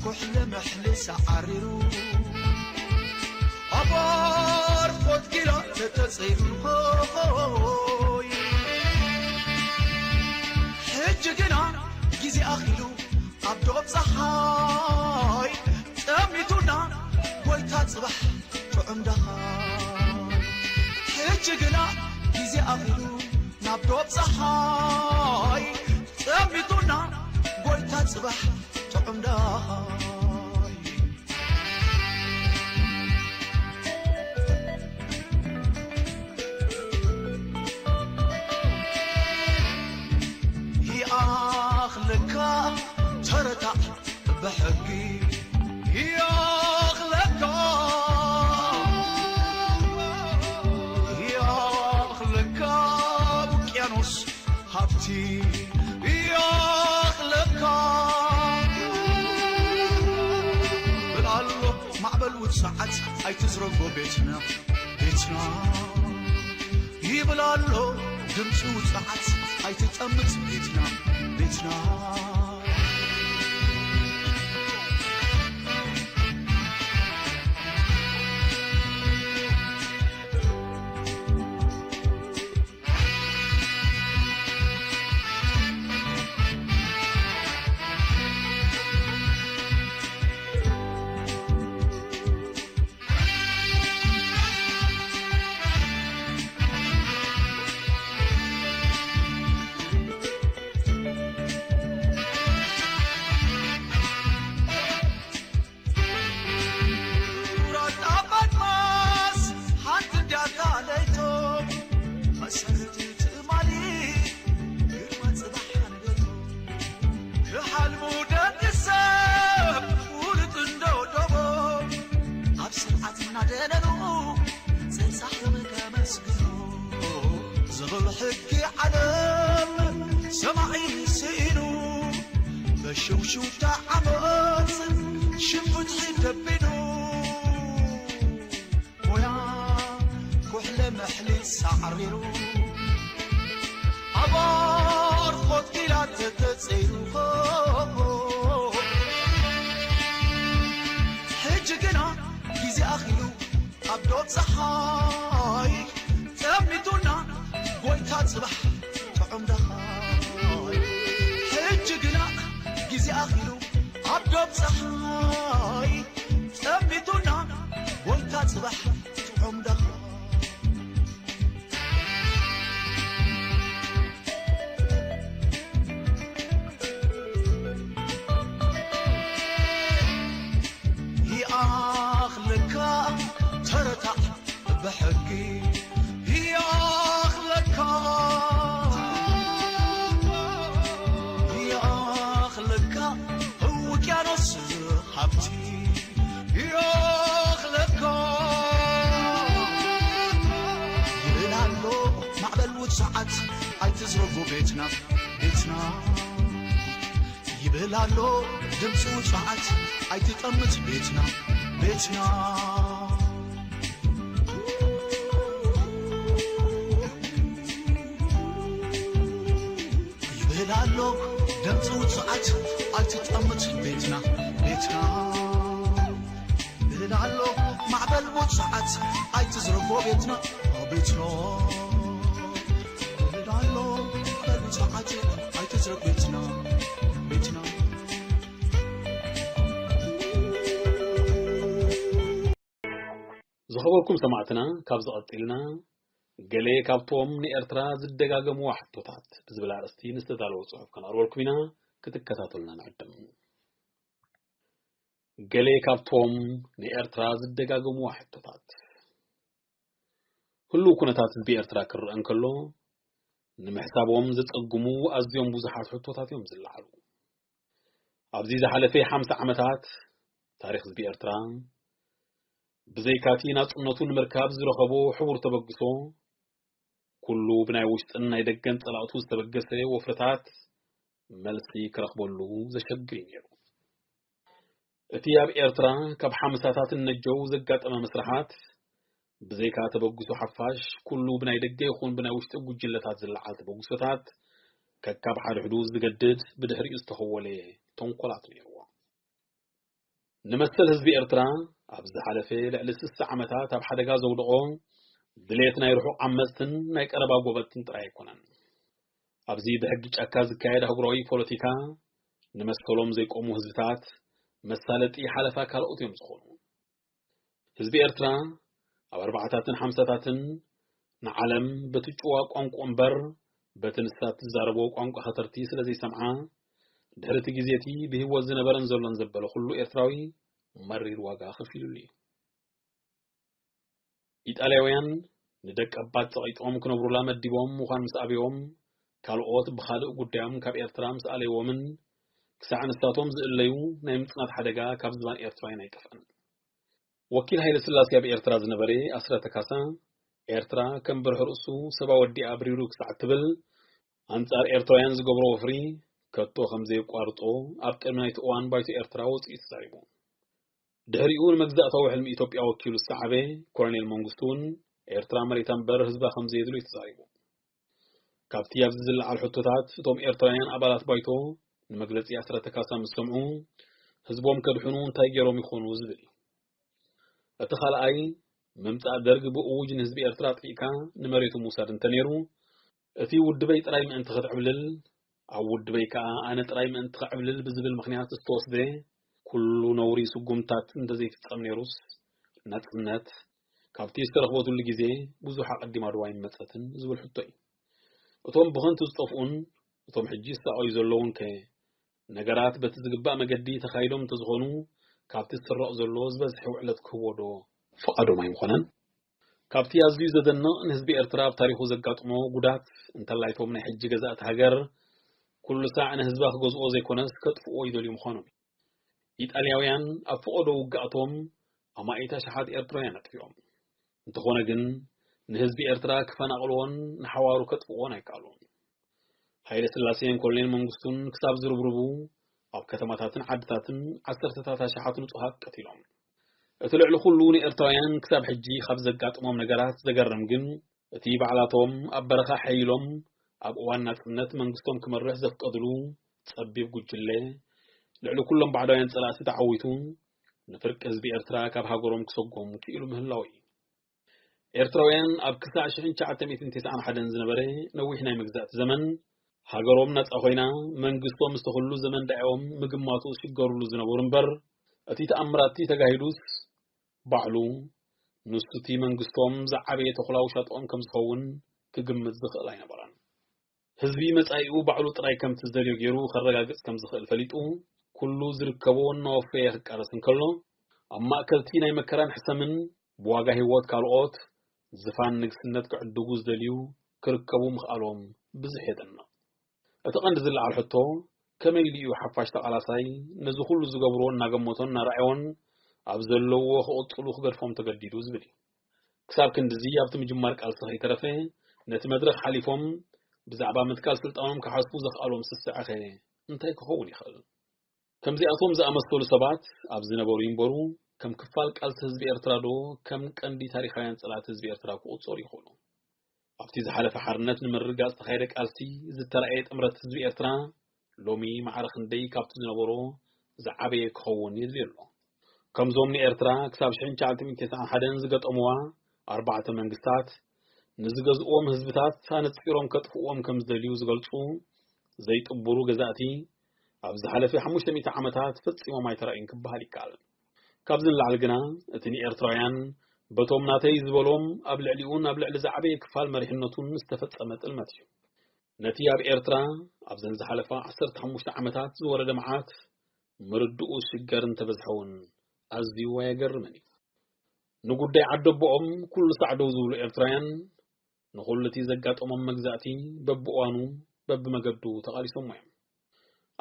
ኩሕለ መሕለ ሰዓሪሩ ኣብ ኣርፎት ጊላ ተተጸይሩ ሆይ ሕጂ ግና ግዜ ኣኺሉ ኣብ ዶብ ጸሓይ ጸሚቱና ጎይታ ጽባሕ ጥዑም ደኻ ሕጂ ግና ግዜ ኣኺሉ ናብ ዶብ ጸሓይ ጸሚቱና ጎይታ ጽባሕ ጥዑም ደኻ ይኣኽለካ ተረታዕ ብሕጊ ይኣኽለካ ይኣኽለካ ውቅያኖስ ሃብቲ ይኣኽለካ ብላሎ ማዕበል ውጽዓት ኣይትዝረጎ ቤትና ቤትና ይብል ኣሎ ድምፂ ውፅዓት ኣይትጠምት ቤትና ቤትና ይረኽለካ ይብል ኣሎ ማዕበል ውጽዓት ኣይትዝረጎ ቤትና ቤትና ይብል ኣሎ ድምፂ ውጽዓት ኣይትጠምት ቤትና ቤትና ይብል ኣሎ ድምፂ ውፅዓት ኣይትጠምት ቤትና ቤትና ይብል ኣሎ ማዕበል ውፅዓት ኣይትዝረጎ ቤትና ቤትና ይብል ኣሎ ማዕበል ውፅዓት ኣይትዝረጎ ቤትና ቤትና ዝኸበርኩም ሰማዕትና፣ ካብ ዝቐጢልና ገሌ ካብቶም ንኤርትራ ዝደጋገምዋ ሕቶታት ብዝብል ኣርእስቲ ንዝተዳለወ ጽሑፍ ከነቕርበልኩም ኢና። ክትከታተሉና ንዕድም። ገሌ ካብቶም ንኤርትራ ዝደጋገምዋ ሕቶታት። ህሉው ኩነታት ህዝቢ ኤርትራ ክረአ እንከሎ፣ ንምሕሳቦም ዘጸግሙ ኣዝዮም ብዙሓት ሕቶታት እዮም ዝለዓሉ። ኣብዚ ዝሓለፈ ሓምሳ ዓመታት ታሪኽ ህዝቢ ኤርትራ፣ ብዘይካቲ ናጽነቱ ንምርካብ ዝረኸቦ ሕቡር ተበግሶ፣ ኩሉ ብናይ ውሽጥን ናይ ደገን ጸላእቱ ዝተበገሰ ወፍርታት መልሲ ክረኽበሉ ዘሸግር እዩ ነይሩ። እቲ ኣብ ኤርትራ ካብ ሓምሳታት እነጀው ዘጋጠመ መስርሓት፣ ብዘይካ ተበግሶ ሓፋሽ፣ ኩሉ ብናይ ደገ ይኹን ብናይ ውሽጢ ጉጅለታት ዝለዓል ተበግሶታት፣ ከካብ ሓድሕዱ ዝገድድ ብድሕሪኡ ዝተኸወለ ተንኮላት ነይርዎ። ንመሰል ህዝቢ ኤርትራ፣ ኣብ ዝሓለፈ ልዕሊ ስሳ ዓመታት ኣብ ሓደጋ ዘውደቖ፣ ድሌት ናይ ርሑቕ ዓመጽትን ናይ ቀረባ ጎበጥትን ጥራይ ኣይኮነን። ኣብዚ ብሕጊ ጫካ ዝካየድ ኣህጉራዊ ፖለቲካ፣ ንመሰሎም ዘይቆሙ ህዝብታት መሳለጢ ሓለፋ ካልኦት እዮም ዝኾኑ። ህዝቢ ኤርትራ ኣብ ኣርባዓታትን ሓምሳታትን ንዓለም በቲ ጭዋ ቋንቋ እምበር በቲ ንሳ ትዛረቦ ቋንቋ ከተርቲ ስለ ዘይሰምዓ፣ ድሕሪ እቲ ግዜ እቲ ብህይወት ዝነበረን ዘሎን ዘበለ ኩሉ ኤርትራዊ መሪር ዋጋ ከፊሉሉ እዩ። ኢጣልያውያን ንደቀባት ጸቒጦም ክነብሩላ መዲቦም ምዃን ምስ ኣበዮም፣ ካልኦት ብኻልእ ጉዳዮም ካብ ኤርትራ ምስ ኣለይዎምን ክሳዕ ንሳቶም ዝእለዩ ናይ ምጽናት ሓደጋ ካብ ዝባን ኤርትራውያን ኣይጠፍአን። ወኪል ሃይለ ስላሴ ኣብ ኤርትራ ዝነበረ ኣስረተ ካሳ፣ ኤርትራ ከም ብርህ ርእሱ ሰብ ኣወዲኣ ኣብሪሩ ክሳዕ እትብል፣ ኣንጻር ኤርትራውያን ዝገብሮ ወፍሪ ከቶ ከም ዘየቋርጾ ኣብ ቅድሚ ናይቲ እዋን ባይቶ ኤርትራ ወጺኡ ተዛሪቡ። ድሕሪኡ ንመግዛእታዊ ሕልሚ ኢትዮጵያ ወኪሉ ዝሰዓበ ኮሎኔል መንግስቱ እውን ኤርትራ መሬታ እምበር ህዝባ ከም ዘየድልዮ ተዛሪቡ። ካብቲ ኣብዚ ዝለዓል ሕቶታት እቶም ኤርትራውያን ኣባላት ባይቶ ንመግለጺ ኣስረተ ካሳ ምስ ሰምዑ ህዝቦም ከድሕኑ እንታይ ገይሮም ይኾኑ ዝብል እዩ። እቲ ካልኣይ ምምጻእ ደርግ ብእዉጅ ንህዝቢ ኤርትራ ኣጥፊእካ ንመሬቱ ምውሳድ እንተነይሩ እቲ ውድበይ ጥራይ ምእንቲ ክትዕብልል ኣብ ውድበይ ከኣ ኣነ ጥራይ ምእንቲ ክዕብልል ብዝብል ምኽንያት ዝተወስደ ኩሉ ነውሪ ስጉምታት እንተዘይፍጸም ነይሩስ ናጽነት ካብቲ ዝተረኽበትሉ ግዜ ብዙሕ ኣቐዲማ ዶ ኣይመጸትን ዝብል ሕቶ እዩ። እቶም ብኸንቱ ዝጠፍኡን እቶም ሕጂ ዝሳቐዩ ዘለዉን ከ ነገራት በቲ ዝግባእ መገዲ ተኻይዶም እንተዝኾኑ ካብቲ ዝስረቕ ዘሎ ዝበዝሐ ውዕለት ክህቦ ዶ ፍቓዶም ኣይምኾነን? ካብቲ ኣዝዩ ዘደንቕ ንህዝቢ ኤርትራ ኣብ ታሪኹ ዘጋጥሞ ጉዳት እንተላይቶም ናይ ሕጂ ገዛእቲ ሃገር ኩሉ ሳዕ ንህዝባ ክገዝኦ ዘይኮነስ ከጥፍዎ ይደልዩ ምዃኖም እዩ። ኢጣልያውያን ኣብ ፈቐዶ ውግኣቶም ኣማኢት ኣሽሓት ኤርትራውያን ኣጥፊኦም። እንተኾነ ግን ንህዝቢ ኤርትራ ክፈናቕልዎን ንሓዋሩ ከጥፍዎን ኣይከኣሉን። ሃይለ ስላሴን ኮሎኔል መንግስቱን ክሳብ ዝርብርቡ ኣብ ከተማታትን ዓድታትን ዓሰርተታት ኣሽሓት ንጹሃት ቀቲሎም። እቲ ልዕሊ ኩሉ ንኤርትራውያን ክሳብ ሕጂ ካብ ዘጋጥሞም ነገራት ዘገርም ግን እቲ ባዕላቶም ኣብ በረኻ ሓይሎም ኣብ እዋን ናጽነት መንግስቶም ክመርሕ ዘፍቀድሉ ጸቢብ ጉጅለ ልዕሊ ኩሎም ባዕዳውያን ጸላእቲ ተዓዊቱ ንፍርቂ ህዝቢ ኤርትራ ካብ ሃገሮም ክሰጎም ክኢሉ ምህላው እዩ። ኤርትራውያን ኣብ ክሳዕ ሽሕን ትሽዓተ ሚእትን ተስዓን ሓደን ዝነበረ ነዊሕ ናይ መግዛእቲ ዘመን ሃገሮም ናጻ ኮይና መንግስቶም ዝተኽሉ ዘመን ዳዕዮም ምግማቱ ዝሽገሩሉ ዝነበሩ እምበር እቲ ተኣምራት እቲ ተጋሂዱስ ባዕሉ ንሱ እቲ መንግስቶም ዝዓበየ ተኹላ ውሻጦም ከም ዝኸውን ክግምት ዝኽእል ኣይነበረን። ህዝቢ መጻኢኡ ባዕሉ ጥራይ ከምቲ ዝደልዮ ገይሩ ከረጋግጽ ከም ዝኽእል ፈሊጡ ኩሉ ዝርከቦ እናወፈየ ክቃለስ እንከሎ ኣብ ማእከልቲ ናይ መከራን ሕሰምን ብዋጋ ህይወት ካልኦት ዝፋን ንግስነት ክዕድጉ ዝደልዩ ክርከቡ ምኽኣሎም ብዙሕ የደንቕ። እቲ ቀንዲ ዝለዓል ሕቶ ከመይ ኢሉ እዩ ሓፋሽ ተቓላሳይ ነዚ ኩሉ ዝገብርዎ እናገመቶን እናረኣዮን ኣብ ዘለዎ ክቕጽሉ ክገድፎም ተገዲዱ ዝብል እዩ። ክሳብ ክንድዚ ኣብቲ ምጅማር ቃልሲ ከይተረፈ ነቲ መድረኽ ሓሊፎም ብዛዕባ ምትካል ስልጣኖም ክሓስቡ ዘኽኣሎም ስስዐኸ እንታይ ክኸውን ይኽእል? ከምዚኣቶም ዝኣመሰሉ ሰባት ኣብ ዝነበሩ ይንበሩ ከም ክፋል ቃልሲ ህዝቢ ኤርትራ ዶ ከም ቀንዲ ታሪኻውያን ጸላእቲ ህዝቢ ኤርትራ ክቑጸሩ ይኽእሉ? ኣብቲ ዝሓለፈ ሓርነት ንምርግጋጽ ዝተኻየደ ቃልሲ ዝተራእየ ጥምረት ህዝቢ ኤርትራ ሎሚ ማዕረ ክንደይ ካብቲ ዝነበሮ ዝዓበየ ክኸውን የድልዮ ኣሎ። ከምዞም ንኤርትራ ክሳብ ሽሕን ትሽዓተ ሚእትን ተስዓን ሓደን ዝገጠምዋ ኣርባዕተ መንግስታት ንዝገዝእዎም ህዝብታት ኣነጺሮም ከጥፍእዎም ከም ዝደልዩ ዝገልጹ ዘይጥቡሩ ገዛእቲ ኣብ ዝሓለፈ ሓሙሽተ ሚእቲ ዓመታት ፈጺሞም ኣይተራእዩን ክበሃል ይከኣል። ካብዚ ንላዕሊ ግና እቲ ንኤርትራውያን በቶም ናተይ ዝበሎም ኣብ ልዕሊኡን ኣብ ልዕሊ ዝዓበየ ክፋል መሪሕነቱን ዝተፈጸመ ጥልመት እዩ። ነቲ ኣብ ኤርትራ ኣብዘን ዝሓለፋ ዓሰርተ ሓሙሽተ ዓመታት ዝወረደ መዓት ምርድኡ ሽገር እንተበዝሐ እውን ኣዝዩ ኣየገርምን እዩ። ንጉዳይ ዓደቦኦም ኩሉ ሳዕ ደው ዝብሉ ኤርትራውያን ንኹሉ እቲ ዘጋጠሞም መግዛእቲ በብእዋኑ በብመገዱ ተቓሊሶሞ እዮም።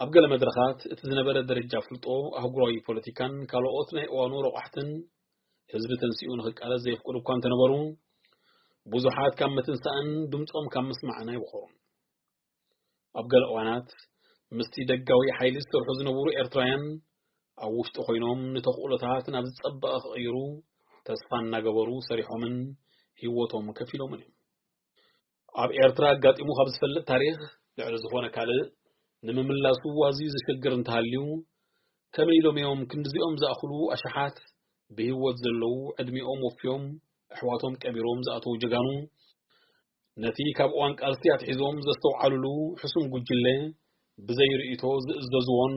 ኣብ ገለ መድረኻት እቲ ዝነበረ ደረጃ ፍልጦ ኣህጉራዊ ፖለቲካን ካልኦት ናይ እዋኑ ረቋሕትን ህዝቢ ተንሲኡ ንኽቃለስ ዘየፍቅዱ እኳ እንተነበሩ ብዙሓት ካብ ምትንሳእን ድምጾም ካብ ምስማዕን ኣይበኾሩን። ኣብ ገለ እዋናት ምስቲ ደጋዊ ሓይሊ ዝሰርሑ ዝነበሩ ኤርትራውያን ኣብ ውሽጢ ኮይኖም ንተኽእሎታት ናብ ዝጸበቐ ክቕይሩ ተስፋ እናገበሩ ሰሪሖምን ህይወቶም ከፊሎምን እዮም። ኣብ ኤርትራ ኣጋጢሙ ካብ ዝፈልጥ ታሪኽ ልዕሊ ዝኾነ ካልእ ንምምላሱ ኣዝዩ ዘሸግር እንተሃልዩ ከመይ ኢሎም እዮም ክንድዚኦም ዝኣኽሉ ኣሽሓት ብህይወት ዘለዉ ዕድሚኦም ወፍዮም ኣሕዋቶም ቀቢሮም ዝኣተዉ ጀጋኑ ነቲ ካብ እዋን ቃልሲ ኣትሒዞም ዘስተውዓሉሉ ሕሱም ጉጅለ ብዘይ ርእይቶ ዝእዘዝዎን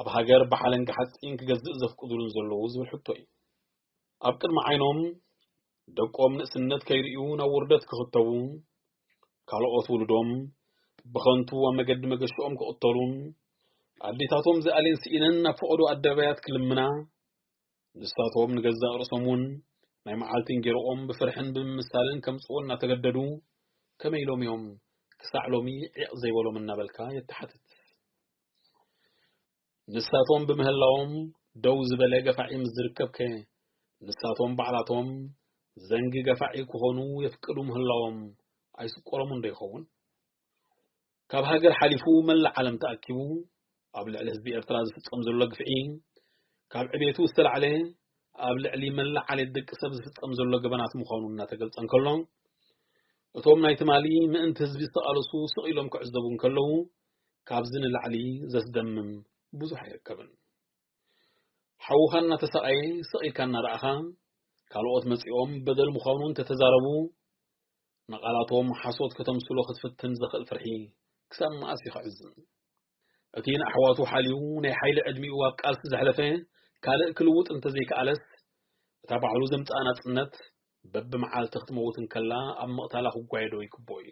ኣብ ሃገር ብሓለንጊ ሓፂን ክገዝእ ዘፍቅዱሉን ዘለዉ ዝብል ሕቶ እዩ። ኣብ ቅድሚ ዓይኖም ደቆም ንእስነት ከይርእዩ ናብ ውርደት ክኽተቡ ካልኦት ውሉዶም ብኸንቱ ኣብ መገዲ መገሽኦም ክቕተሉን ኣዴታቶም ዝኣልየን ስኢነን ናብ ፈቐዶ ኣደባያት ክልምና ንሳቶም ንገዛእ ርእሶም እውን ናይ መዓልቲ እንጌርኦም ብፍርሕን ብምምሳልን ከምጽዎ እናተገደዱ ከመይ ኢሎም እዮም ክሳዕ ሎሚ ዒቕ ዘይበሎም እናበልካ የተሓትት። ንሳቶም ብምህላዎም ደው ዝበለ ገፋዒ ምስ ዝርከብከ ንሳቶም ባዕላቶም ዘንጊ ገፋዒ ክኾኑ የፍቅዱ ምህላዎም ኣይስቆሮምን ዶ ይኸውን? ካብ ሃገር ሓሊፉ መላእ ዓለም ተኣኪቡ ኣብ ልዕሊ ህዝቢ ኤርትራ ዝፍጸም ዘሎ ግፍዒ ካብ ዕቤቱ ዝተላዕለ ኣብ ልዕሊ መላእ ዓሌት ደቂ ሰብ ዝፍጸም ዘሎ ገበናት ምዃኑ እናተገልጸ እንከሎ እቶም ናይ ትማሊ ምእንቲ ህዝቢ ዝተቓለሱ ስቕ ኢሎም ክዕዘቡ እንከለዉ ካብዚ ንላዕሊ ዘስደምም ብዙሕ ኣይርከብን። ሓውኻ እናተሳቐየ ስቕ ኢልካ እናረኣኻ ካልኦት መጺኦም በደል ምዃኑ እንተተዛረቡ ንቓላቶም ሓሶት ከተምስሎ ክትፍትን ዘኽእል ፍርሒ ክሳብ መኣስ እዩ ክዕዝም? እቲ ንኣሕዋቱ ሓልዩ ናይ ሓይሊ ዕድሚኡ ኣብ ቃልሲ ዘሕለፈ ካልእ ክልውጥ እንተዘይከኣለስ እታ ባዕሉ ዘምጽኣ ናጽነት በብመዓልቲ ክትመውት እንከላ ኣብ ምቕታላ ክጓየዶ ይግብኦ እዩ።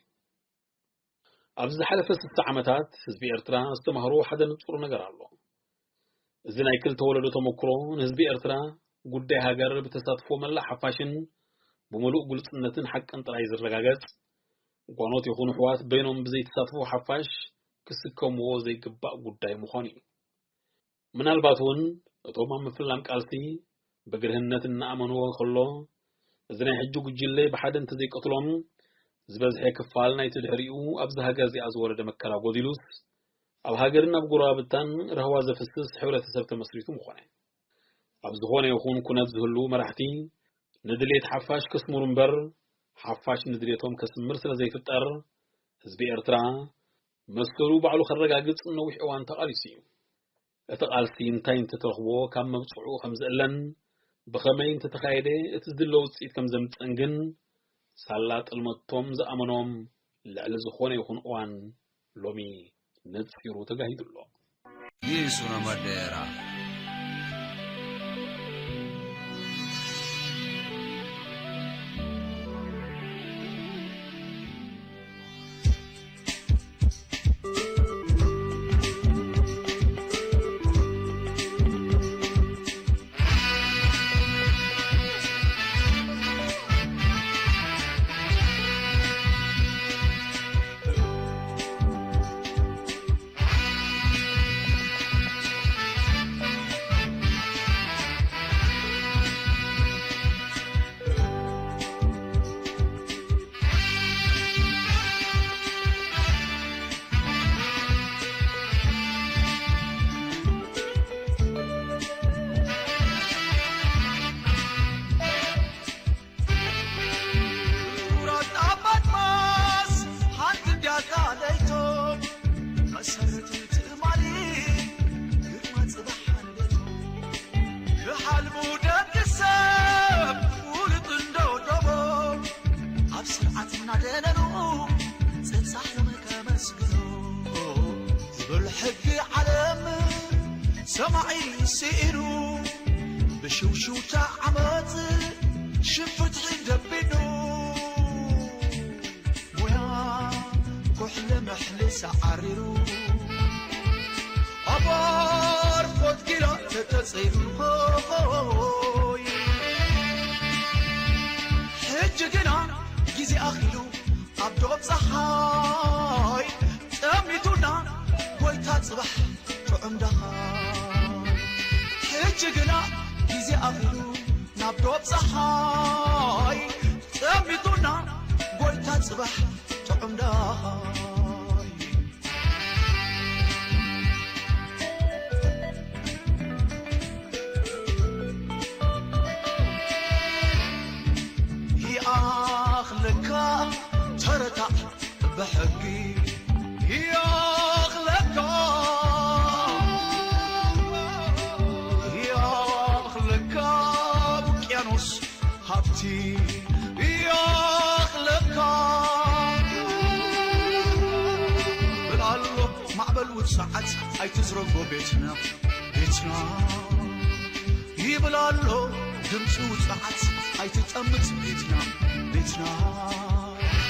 ኣብዚ ዝሓለፈ ስሳ ዓመታት ህዝቢ ኤርትራ ዝተማህሮ ሓደ ንጹር ነገር ኣሎ። እዚ ናይ ክልተ ወለዶ ተመክሮ ንህዝቢ ኤርትራ ጉዳይ ሃገር ብተሳትፎ መላእ ሓፋሽን ብምሉእ ግሉጽነትን ሓቅን ጥራይ ዝረጋገጽ ጓኖት ይኹኑ ኣሕዋት በይኖም ብዘይተሳትፎ ሓፋሽ ክስከምዎ ዘይግባእ ጉዳይ ምዃኑ እዩ። ምናልባት እውን እቶም ኣብ ምፍላም ቃልሲ ብግርህነት እናኣመንዎ ከሎ እዚ ናይ ሕጂ ጉጅለ ብሓደ እንተዘይቀትሎም ዝበዝሐ ክፋል ናይቲ ድሕሪኡ ኣብዚ ሃገር እዚኣ ዝወረደ መከራ ጎዲሉስ ኣብ ሃገርን ኣብ ጎረባብታን ራህዋ ዘፍስስ ሕብረተሰብ ተመስሪቱ ምኾነ። ኣብ ዝኾነ ይኹን ኩነት ዝህልዉ መራሕቲ ንድሌት ሓፋሽ ከስምሩ እምበር ሓፋሽ ንድሌቶም ከስምር ስለ ዘይፍጠር ህዝቢ ኤርትራ መሰሉ ባዕሉ ከረጋግጽ ነዊሕ እዋን ተቓሊሱ እዩ። እቲ ቃልሲ እንታይ እንተተረኽቦ ካብ መብጽዑ ከም ዝእለን ብኸመይ እንተተኻየደ እቲ ዝድለ ውጽኢት ከም ዘምጽእን ግን ሳላ ጥልመቶም ዝኣመኖም ልዕሊ ዝኾነ ይኹን እዋን ሎሚ ነጺሩ ተጋሂዱ ኣሎ። Isso na madeira. ስኢኑ ብሽውሽውታ ዓመፅ ሽም ፍትሒ ደቢኑ ሞያ ኩሕሊ ምሕሊ ሰዓሪሩ ኣብ ኣርፎት ጊላ ተተፀይሩ ሆይ ሕጂ ግና ግዜ ኣኺሉ ኣብ ዶብ ፀሓይ ጠሚቱና ጎይታ ፅባሕ ጥዑም ደኻ ሕጂ ግና ግዜ ኣኺሉ ናብ ዶብ ፀሓይ ጠሚቱና ጎይታ ፅባሕ ጥዑም ደኻ ይኣኽለካ ተረታዕ ብሕጊ ይኣኽለካ ይኣኽለካ ውቅያኖስ ሃብቲ ይኣኽለካ ብላሎ ማዕበል ውፅዓት ኣይትዝረጎ ቤትና ቤትና ይብል ኣሎ ድምፂ ውፅዓት ኣይትጠምት ቤትና ቤትና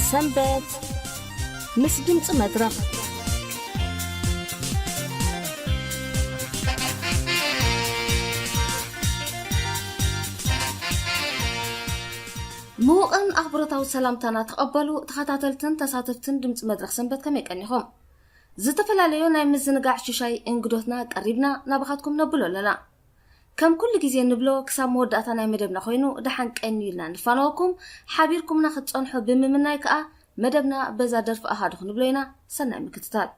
ሰንበት ምስ ድምፂ መድረኽ። ምዉቕን ኣኽብሮታዊ ሰላምታና ተቐበሉ። ተኸታተልትን ተሳተፍትን ድምፂ መድረኽ ሰንበት ከመይ ቀኒኹም? ዝተፈላለዩ ናይ ምዝንጋዕ ሽሻይ እንግዶትና ቀሪብና ናባኻትኩም ነብሎ ኣለና። ከም ኩሉ ግዜ ንብሎ ክሳብ መወዳእታ ናይ መደብና ኮይኑ ደሓን ቀንዩ ኢልና ንፋነወኩም። ሓቢርኩምና ክትጸንሑ ብምምናይ ከኣ መደብና በዛ ደርፊ ኣሃዱ ክንብሎ ኢና። ሰናይ ምክትታል።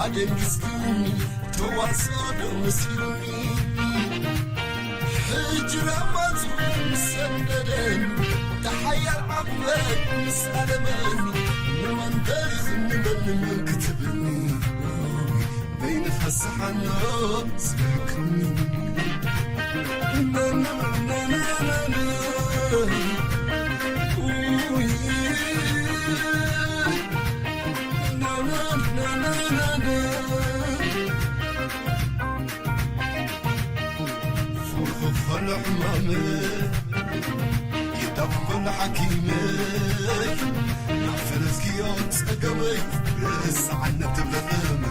ኣደንግዝግኒ ተዋስኦ ዶ መሲሉኒ? ሕጂ ራማቱ ሰደደን ተሓያል ዓቕበት ምስ ኣለመኒ ንመንበሪ ዝንበኒ ክትብልኒ በይንኻ ሰሓኖ ዝበልክኒ ፈርኾ ፈለ ሕማመ የዳብ ፈለ ሓኪመ ናብ ፈለስክዮ ጸገመይ ርእስ ዓነት ተብለኸመ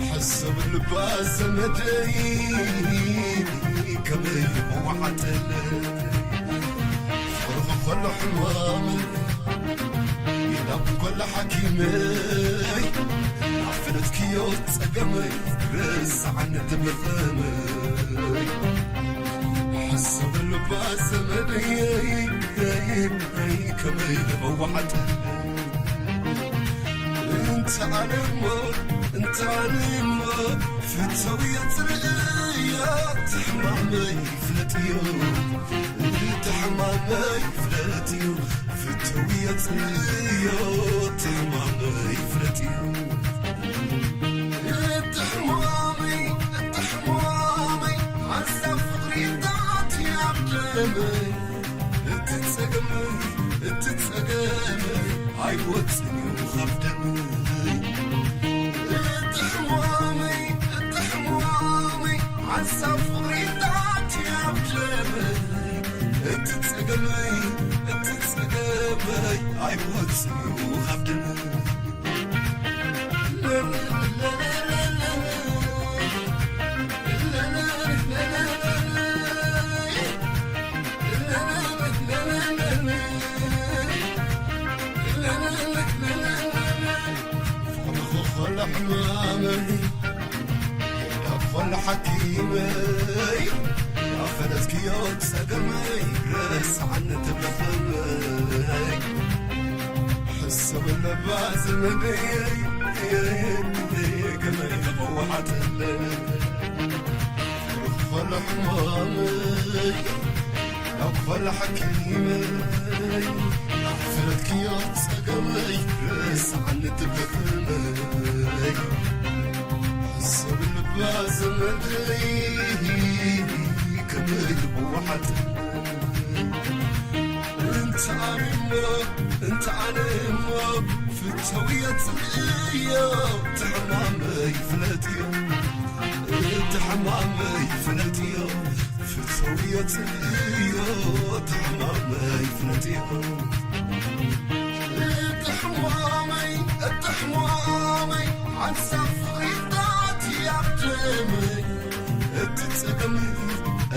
ሕሰብ ልባ ዘመደይ ከመይ ወሓተለ ፈርኾ ፈለ ሕማመ የዳብ ፈለ ሓኪመይ ናብ ፈለስክዮ ጸገመይ ርእስ ዓነት ተብለኸመ ሕሰብ ልባ ዘመደይ ከመይ ወሓተለ እንተ ኣነ እሞ እንተ ኣነ እሞ ፍተውዮ ትርእዮ ትሕማመይ ፍለጥዮ ትሕማመይ ፍለጥዮ ፍተውዮ ትርእዮ ትሕማመይ ፍለጥዮ ትሕማመይ ትሕማመይ ሓሳብ ፍቕሪ ጣት ያብደመይ እቲ ጸገመይ እቲ ጸገመይ ኣይወጽን እዩ ካብ ደመይ እቲ ሕማመይ እቲ ሕማመይ ሓሳብ ፍቕሪ ጣት ያብደመይ እቲ ጸገመይ እቲ ጸገመይ ኣይወጽን እዩ ካብ ደመይ ሓኪመይ ኣፈለጥክዮ ጸገመይ ረሳዓኒ ትብለኸመይ ሕሰብ ለባ ዘመደይ ከመይ ተቐዋሓተለ ፈለ ሕማመይ ናብ ፈለ ሓኪመይ ኣፈለጥክዮ ጸገመይ ረሳዓኒ ትብለኸመይ ሰብ ልባ ዘመደይ ከመይ ይወሓጥ እንተ ኣነ እሞ እንተ ኣነ እሞ ፍተውዮ ትርእዮ ትሕማመይ ፍለጥዮ ትሕማመይ ፍለጥዮ ፍተውዮ ትርእዮ ትሕማመይ ፍለጥዮ እትሕማመይ እትሕማመይ ሓንሳብ ፍቕሪታት ያብደመይ እቲ ጸገመይ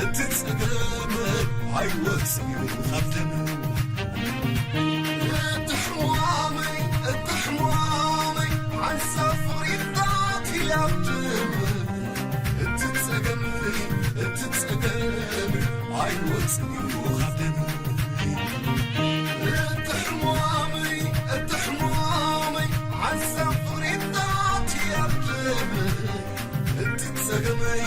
እቲ ጸገመይ ኣይወጽን እዩ ካብ ደመይ እትሕማመይ እትሕማመይ ሓንሳብ ፍቕሪታት ያብደመይ እቲ ጸገመይ እቲ ጸገመይ ኣይወጽን እዩ ካብ ደመይ እቲ ሕማመይ እቲ ሕማመይ ሓንሳብ ፍቕሪታት ያብደመይ እቲ ጸገመይ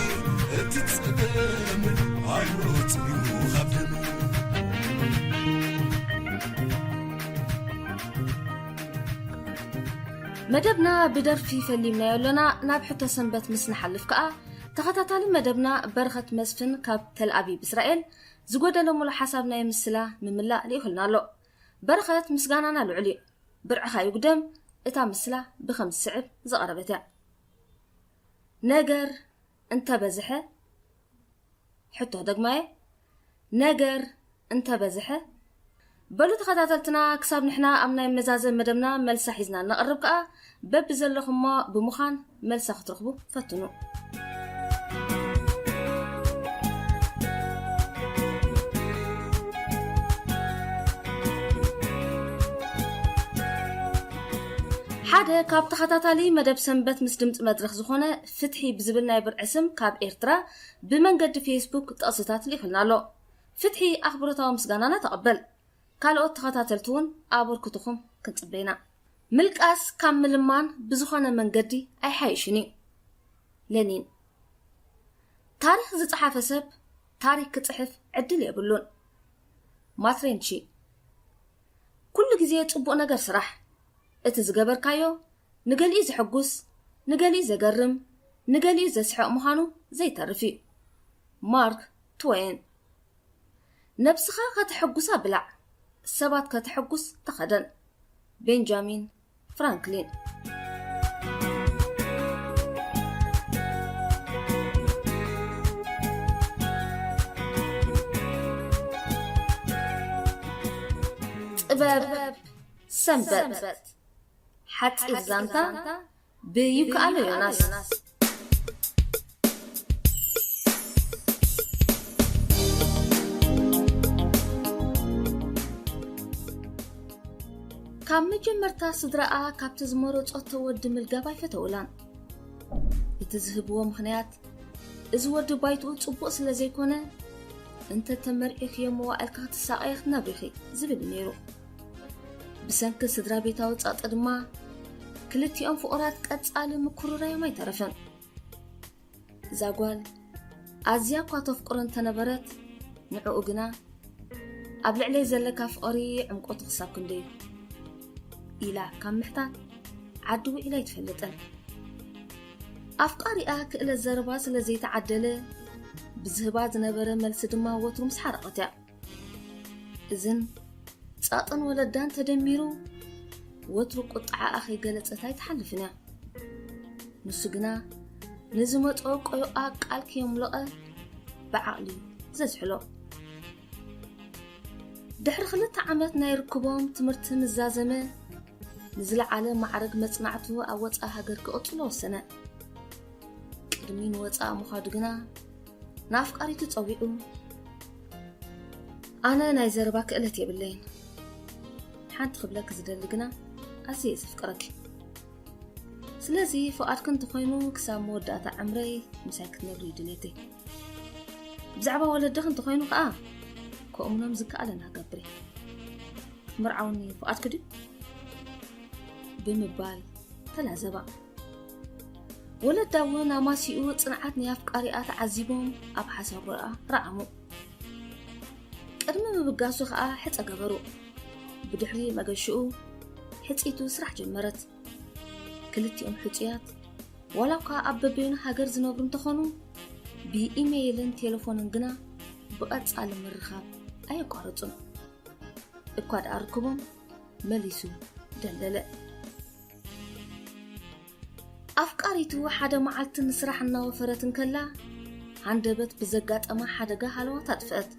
እቲ ጸገመይ ኣይወጽን እዩ ካብ ደመይ መደብና ብደርፊ ፈሊምናዮ ኣለና። ናብ ሕቶ ሰንበት ምስ ንሓልፍ ከኣ ተኸታታሊ መደብና በረኸት መስፍን ካብ ተልኣቪቭ እስራኤል ዝጎደለ ሙሉእ ሓሳብ ናይ ምስላ ምምላእ ልኢኹልና ኣሎ። በረኸት ምስጋናና ልዑል እዩ። ብርዕኻ ይጉደም። እታ ምስላ ብኸም ዝስዕብ ዝቐረበት እያ። ነገር እንተበዝሐ፣ ሕቶ ደግማየ፣ ነገር እንተበዝሐ፣ በሉ ተኸታተልትና፣ ክሳብ ንሕና ኣብ ናይ መዛዘም መደብና መልሳ ሒዝና እነቕርብ ከኣ፣ በብዘለኹሞ ብምዃን መልሳ ክትረኽቡ ፈትኑ። ሓደ ካብ ተኸታታሊ መደብ ሰንበት ምስ ድምፂ መድረኽ ዝኾነ ፍትሒ ብዝብል ናይ ብርዒ ስም ካብ ኤርትራ ብመንገዲ ፌስቡክ ጥቕስታት ልኢኹልና ኣሎ። ፍትሒ ኣኽብሮታዊ ምስጋናና ተቐበል። ካልኦት ተኸታተልቲ እውን ኣበርክቶኹም ክንጽበ ኢና። ምልቃስ ካብ ምልማን ብዝኾነ መንገዲ ኣይሓይሽን እዩ። ሌኒን። ታሪኽ ዝጸሓፈ ሰብ ታሪኽ ክጽሕፍ ዕድል የብሉን። ማትሬንቺ። ኩሉ ግዜ ጽቡቕ ነገር ስራሕ። እቲ ዝገበርካዮ ንገሊኡ ዘሐጉስ፣ ንገሊኡ ዘገርም፣ ንገሊኡ ዘስሕቕ ምዃኑ ዘይተርፍ እዩ። ማርክ ትዌን። ነብስኻ ከተሐጉሳ ብላዕ፣ ሰባት ከተሐጉስ ተኸደን። ቤንጃሚን ፍራንክሊን። ጥበብ ሰንበት። ሓጺር ዛንታ ብይከኣሎ ዮናስ። ካብ መጀመርታ ስድራኣ ካብቲ ዝመረጾቶ ወዲ ምልጋብ ኣይፈተውላን። እቲ ዝህብዎ ምኽንያት፣ እዚ ወዲ ባይትኡ ጽቡቕ ስለ ዘይኮነ፣ እንተ ተመርዒኽዮ መዋዕልካ ክትሳቐየ ክትነብሪ ኢኺ ዝብል እዩ ነይሩ። ብሰንኪ ስድራ ቤታዊ ጸቕጢ ድማ፣ ክልቲኦም ፍቑራት ቀጻሊ ምኩርራዮም ኣይተረፈን። እዛ ጓል ኣዝያ እኳ ተፍቅሮ እንተነበረት፣ ንዕኡ ግና፣ "ኣብ ልዕለይ ዘለካ ፍቕሪ ዕምቆቱ ክሳብ ክንደይ እዩ?" ኢላ ካብ ምሕታት ዓዲ ውዒላ ኣይትፈልጥን። ኣፍቃሪኣ ክእለት ዘረባ ስለ ዘይተዓደለ፣ ብዝህባ ዝነበረ መልሲ ድማ ወትሩ ምስ ሓረቐት እያ። እዝን ጸቕጥን ወለዳን ተደሚሩ፣ ወትሩ ቁጥዓኣ ከይገለጸት ኣይትሓልፍን እያ። ንሱ ግና ንዝመጾ ቆዮኣ ቃል ከየምለቐ ብዓቕሊ ዘዝሕሎ። ድሕሪ ክልተ ዓመት ናይ ርክቦም ትምህርቲ ምስ ዛዘመ፣ ንዝለዓለ ማዕረግ መጽናዕቱ ኣብ ወጻኢ ሃገር ክቕጽሎ ወሰነ። ቅድሚ ንወጻኢ ምዃዱ ግና ንኣፍቃሪቱ ጸዊዑ፣ "ኣነ ናይ ዘረባ ክእለት የብለይን። ሓንቲ ክብለኪ ዝደሊ ግና፣ ኣዝየ እየ ዘፍቅረኪ። ስለዚ ፍቓድኪ እንተኾይኑ፣ ክሳብ መወዳእታ ዕምረይ ምሳይ ክትነብሪ እዩ ድሌተይ። ብዛዕባ ወለድኺ እንተኾይኑ ከኣ፣ ከእምኖም ዝከኣለና እገብር እየ። ክትምርዓውኒ ፍቓድኪ ድዩ?" ብምባል ተላዘባ። ወለዳ እውን ኣማሲኡ ጽንዓት ናይ ኣፍቃሪኣ ተዓዚቦም ኣብ ሓሳብ ወረኣ ረዓሙ። ቅድሚ ምብጋሱ ከኣ ሕጸ ገበሩ። ብድሕሪ መገሽኡ ሕጽይቱ ስራሕ ጀመረት። ክልቲኦም ሕጹያት ዋላ እኳ ኣብ በበይኑ ሃገር ዝነብሩ እንተኾኑ፣ ብኢሜይልን ቴሌፎንን ግና ብቐጻሊ ምርኻብ ኣየቋረጹን። እኳ ደኣ ርክቦም መሊሱ ደልደለ። ኣፍቃሪቱ ሓደ መዓልቲ ንስራሕ እናወፈረት እንከላ፣ ሃንደበት ብዘጋጠማ ሓደጋ ሃለዋት ኣጥፍአት።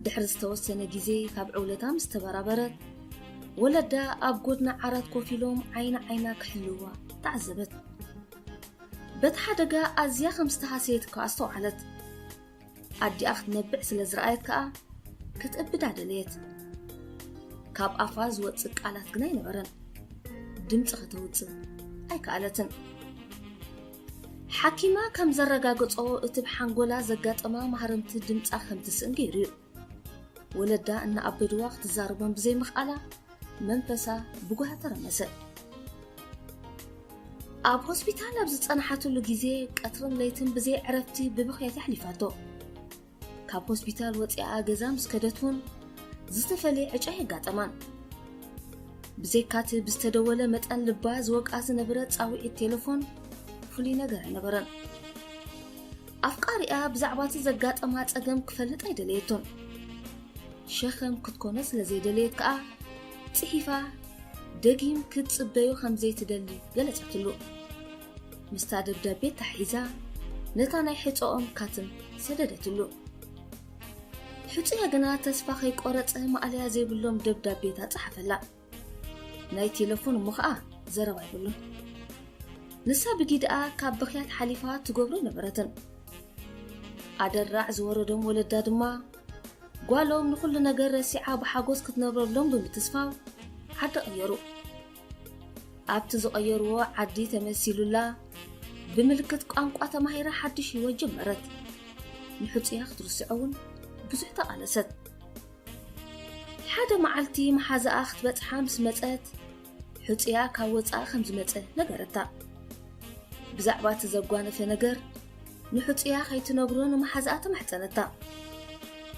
ድሕሪ ዝተወሰነ ግዜ ካብ ዕውለታ ምስ ተበራበረት፣ ወለዳ ኣብ ጎድኒ ዓራት ኮፍ ኢሎም ዓይኒ ዓይና ክሕልዋ ተዓዘበት። በቲ ሓደጋ ኣዝያ ከም ዝተሃሰየት እኳ ኣስተውዓለት። ኣዲኣ ክትነብዕ ስለ ዝረኣየት ከኣ ክትእብዳ ደለየት። ካብ ኣፋ ዝወጽእ ቃላት ግና ኣይነበረን። ድምጺ ከተውጽእ ኣይከኣለትን። ሓኪማ ከም ዘረጋገጾ፣ እቲ ብሓንጎላ ዘጋጠማ ማህረምቲ ድምጻ ከም ትስእን ገይሩ እዩ። ወለዳ እናኣበድዋ ክትዛረቦም ብዘይምኽኣላ፣ መንፈሳ ብጓህ ተረመሰ። ኣብ ሆስፒታል ኣብ ዝጸንሓትሉ ግዜ፣ ቀትርን ለይትን ብዘይ ዕረፍቲ ብብኽያት ኣሕሊፋቶ። ካብ ሆስፒታል ወጺኣ ገዛ ምስ ከደት እውን ዝተፈልየ ዕጫ የጋጠማን። ብዘይካቲ ብዝተደወለ መጠን ልባ ዝወቅኣ ዝነበረ ጻውዒት ቴሌፎን፣ ፍሉይ ነገር ኣይነበረን። ኣፍቃሪኣ ብዛዕባ እቲ ዘጋጠማ ጸገም ክፈልጥ ኣይደለየቶን። ሸኸም ክትኮኖ ስለ ዘይደለየት ከኣ፣ ጽሒፋ ደጊም ክትጽበዮ ከም ዘይትደሊ ገለጸትሉ። ምስታ ደብዳቤ ታሒዛ፣ ነታ ናይ ሕጸኦም ካትም ሰደደትሉ። ሕጹያ ግና ተስፋ ከይቆረጸ ማእለያ ዘይብሎም ደብዳቤታት ጸሓፈላ። ናይ ቴሌፎን እሞ ኸኣ ዘረባ የብሉን። ንሳ ብጊድኣ ካብ ብኽያት ሓሊፋ ትገብሮ ነበረትን። ኣደራዕ ዝወረዶም ወለዳ ድማ፣ ጓሎም ንኹሉ ነገር ረሲዓ ብሓጎስ ክትነብረሎም ብምትስፋው ዓዲ ቀየሩ። ኣብቲ ዝቐየርዎ ዓዲ ተመሲሉላ፣ ብምልክት ቋንቋ ተማሂራ ሓድሽ ህይወት ጀመረት። ንሕጹያ ክትርስዖ እውን ብዙሕ ተቓለሰት። ሓደ መዓልቲ መሓዛኣ ክትበጽሓ ምስ መጸት፣ ሕጹያ ካብ ወጻኢ ከም ዝመጸ ነገረታ። ብዛዕባ እቲ ዘጓነፈ ነገር ንሕጹያ ከይትነግሮ ንመሓዛኣ ተማሕጸነታ።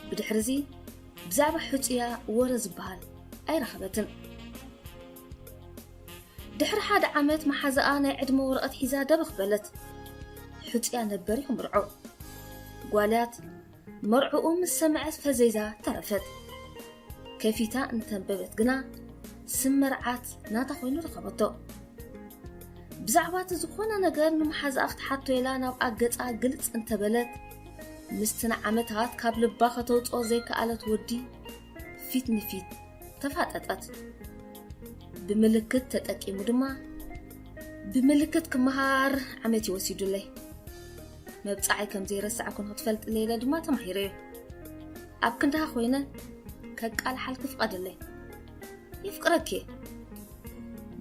ብድሕርዚ ብዛዕባ ሕጹያ ወረ ዝበሃል ኣይረኸበትን። ድሕሪ ሓደ ዓመት መሓዛኣ ናይ ዕድመ ወረቐት ሒዛ ደበኽ በለት። ሕጹያ ነበር ይኽምርዖ። ጓልያት መርዕኡ ምስ ሰምዐት ፈዘይዛ ተረፈት። ከፊታ እንተንበበት ግና ስም መርዓት ናታ ኮይኑ ረኸበቶ። ብዛዕባ እቲ ዝኾነ ነገር ንመሓዛኣ ክትሓቶ ኢላ ናብ ኣገጻ ግልጽ እንተበለት ምስቲ ንዓመታት ካብ ልባ ከተውጽኦ ዘይከኣለት ወዲ ፊት ንፊት ተፋጠጠት። ብምልክት ተጠቂሙ ድማ ብምልክት ክመሃር ዓመት ይወሲዱለይ። መብጻዓይ ከም ዘይረሳዕኩ ንክትፈልጥለይ ኢለ ድማ ተማሂረዮ። ኣብ ክንድኻ ኮይነ ከቃልሓልኪ ፍቐድለይ። ይፍቅረኪ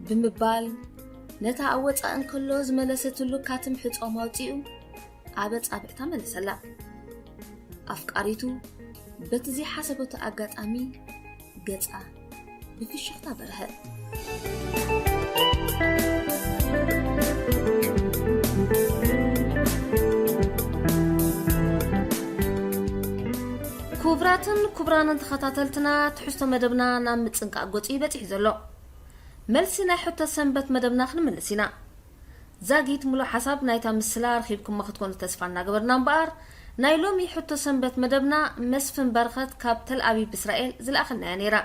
ብምባል ነታ ኣብ ወጻኢ እንከሎ ዝመለሰትሉ ካትም ሕጾም ኣውጺኡ ኣብ ኣጻብዕታ መለሰላ። ኣፍቃሪቱ በቲ ዘይሓሰበቶ ኣጋጣሚ ገጻ ብፍሽኽታ በርሀ። ክቡራትን ክቡራንን ተኸታተልትና፣ ትሕዝቶ መደብና ናብ ምጽንቃቕ ገጹ እዩ በጺሑ ዘሎ። መልሲ ናይ ሕቶ ሰንበት መደብና ክንምልስ ኢና። ዛጊት ሙሉእ ሓሳብ ናይታ ምስላ ረኺብኩሞ ክትኮኑ ተስፋ እናገበርና እምበኣር፣ ናይ ሎሚ ሕቶ ሰንበት መደብና መስፍን በረኸት ካብ ተል ኣቢብ እስራኤል ዝለኣኸልናያ ነይራ።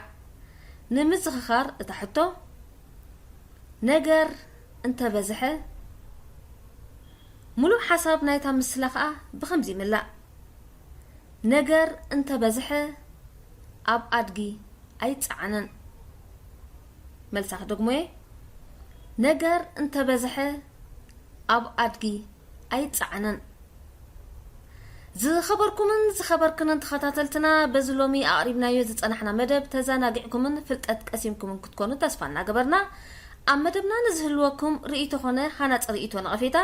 ንምዝኽኻር እታ ሕቶ፣ ነገር እንተበዝሐ፣ ሙሉእ ሓሳብ ናይታ ምስላ ኸኣ ብኸምዚ ይምላእ። ነገር እንተበዝሐ ኣብ ኣድጊ ኣይጸዓንን። መልሳ ክደግሞ እየ። ነገር እንተበዝሐ ኣብ ኣድጊ ኣይጸዓንን። ዝኸበርኩምን ዝኸበርክንን ተኸታተልትና፣ በዚ ሎሚ ኣቕሪብናዮ ዝጸናሕና መደብ ተዘናጊዕኩምን ፍልጠት ቀሲምኩምን ክትኮኑ ተስፋ እናገበርና፣ ኣብ መደብና ንዝህልወኩም ርእይቶ ኾነ ሃናጺ ርእይቶ ነቐፌታ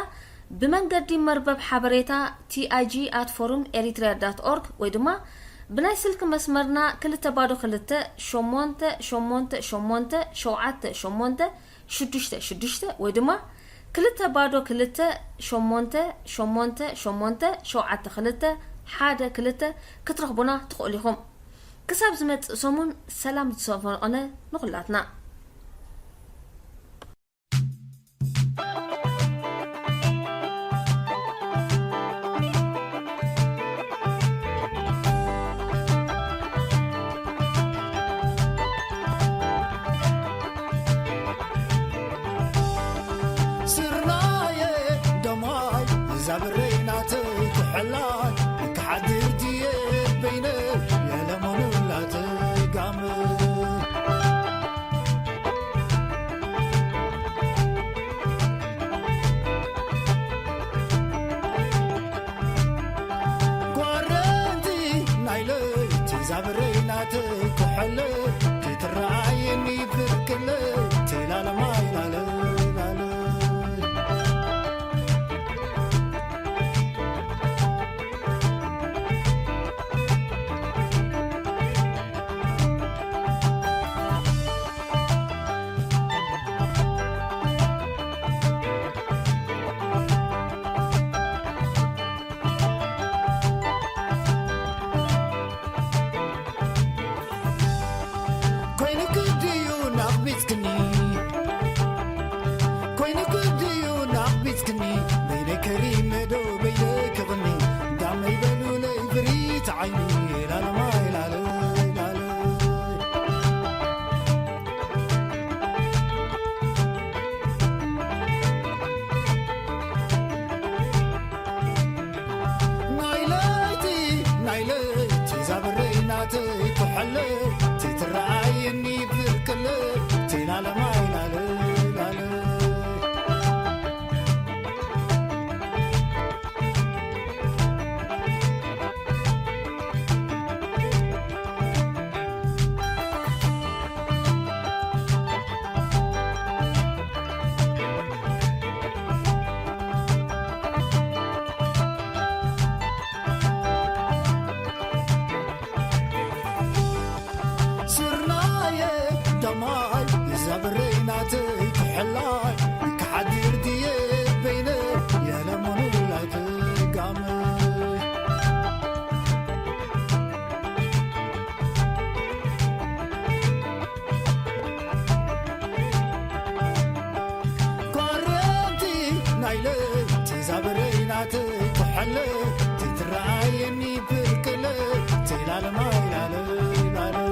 ብመንገዲ መርበብ ሓበሬታ ቲ ኣይ ጂ ኣት ፎሩም ኤሪትሪያ ዳት ኦርግ ወይ ድማ ብናይ ስልኪ መስመርና ክልተ ባዶ ክልተ ሸሞንተ ሸሞንተ ሸሞንተ ሸውዓተ ሸሞንተ ሽዱሽተ ሽዱሽተ ወይ ድማ ክልተ ባዶ ክልተ ሸሞንተ ሸሞንተ ሸሞንተ ሸውዓተ ክልተ ሓደ ክልተ ክትረኽቡና ትኽእሉ ኢኹም። ክሳብ ዝመጽእ ሰሙን ሰላም ዝሰፈነ ንኹላትና። ስርናየ ደማይ እዛ ብረይ ናተይ ክሕላይ ክሓድር ድየ በይነይ የለሞኑላተይ ጋመ። ጓረንቲ ናይ ለይቲ ዛብረይ ናተይ ክሕለ ትትረኣየኒ ፍርቅለ ትላለማይ ላለ ላለ። ኮይንኪ ድዩ ናቕቢጽክኒ? ኮይንኪ ድዩ ናቕቢጽክኒ? በይነይ ከሪመ ዶ በይነይ ክቕኒ? እንዳመይ በሉለይ ፍሪት ዓይኒ ላልማይ ላለ ላለ። ናይ ለይቲ ናይ ለይቲ ዛብረይ ናተይ ክሕለ ትትረኣየኒ ፍርቅለ ትላለማይ ላለ ላለ። ክሓድር ድየ በይነ የለሙኑላት ጋመ ኮረንቲ ናይ ለይቲ ዛብረይ ናተይ ኩሓለ ትትረኣየኒ ብርቅለ ትላለማይ ላለይ ላለይ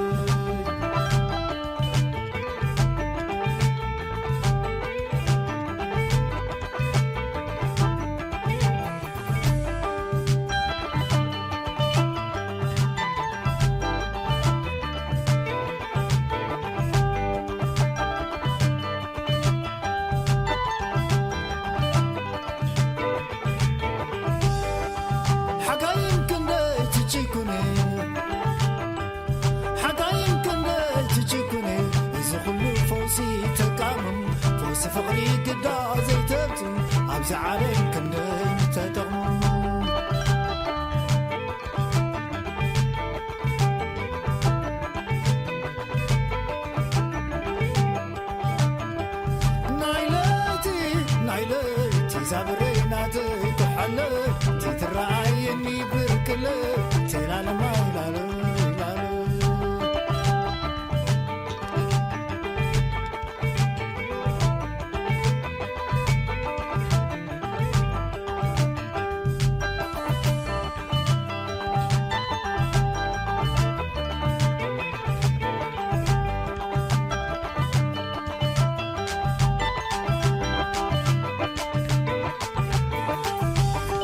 ሓጋይን ክንደይ ትጭኩኒ ሓጋይን ክንደይ ትጭኩኒ እዚ ኩሉ ፈውሲ ተቃምም ፈውሲ ፍቕሪ ግዳ ዘይተብጽም ኣብዚ ዓለም ክንደይ ተጠቕሙ ናይ ለይቲ ናይ ለይቲ ዛብረይ ናተይ ኩሓለ ትትረኣየኒ ብርቅለ ትላለማይ ላለ ላለ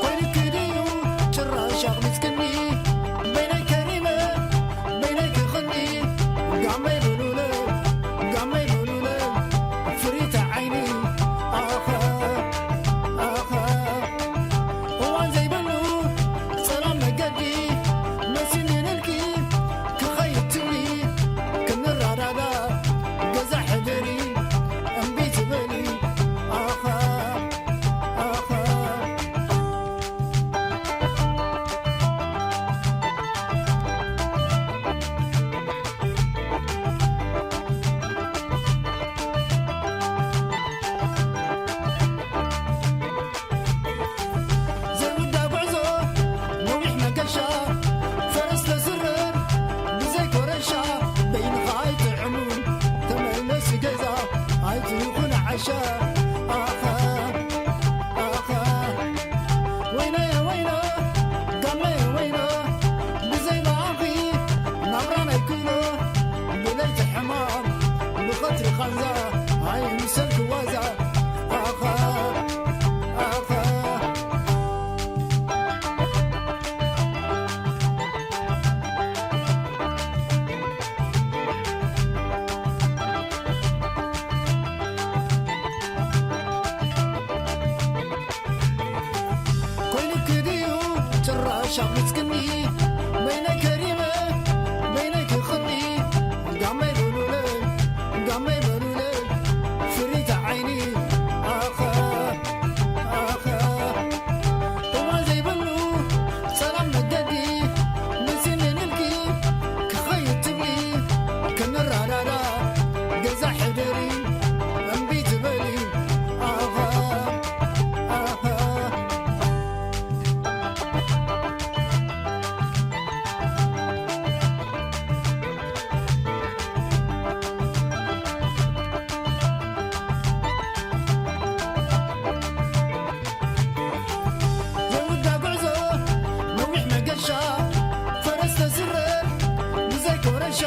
ኮይንኪ ድዩ ጭራሽ ኣቕሚጽክኒ በይነይ ከሪመ በይነይ ክኽኒ ጋመይ በሉለ ጋመይ በሉለ ፍሪተ ዓይኒ ኣኸ ኣኸ እዋን ዘይብሉ ጸላም መገዲ መሲኒ ንልኪ ክኸይድ ትብሊ ክንረዳዳ ገዛ ሕደሪ እምቢ ትበሊ ኣኸ ኣኸ ዘይውዳ ጉዕዞ ነዊሕ መገሻ ፈረስ ተስርር ብዘይ ኮረሻ በይንኻ ኣይጥዕሙን ተመለስ ገዛ ኣይትኹን ዓሻ ኣኸ ኣኸ ወይነ ወይነ ጋመ ወይነ ብዘይ ብኣኺ ናብራ ናይ ኩሎ ብለይቲ ሕማም ብቐትሪ ቓንዛ ኣይምሰልኪ ዋዛ ኣኸ ኣኸ ኮይንኪ ድዩ ጭራሽ ኣምልጽክኒ በይነይ ከሪመ በይነይ ክኽኒ ጋመይ በሉለይ ጋመይ በሉለይ ፍሪተ ዓይኒ ኣኸ ኣኸ እዋን ዘይብሉ ጸላም መገዲ መሲኒ ንልኪ ክኸይድ ትብሊ ክንረዳዳ ገዛ ሕደሪ እምቢ ትበሊ ኣኸ ኣኸ የውዳ ጉዕዞ ነዊሕ መገሻ ፈረስ ተስርር ብዘይ ኮረሻ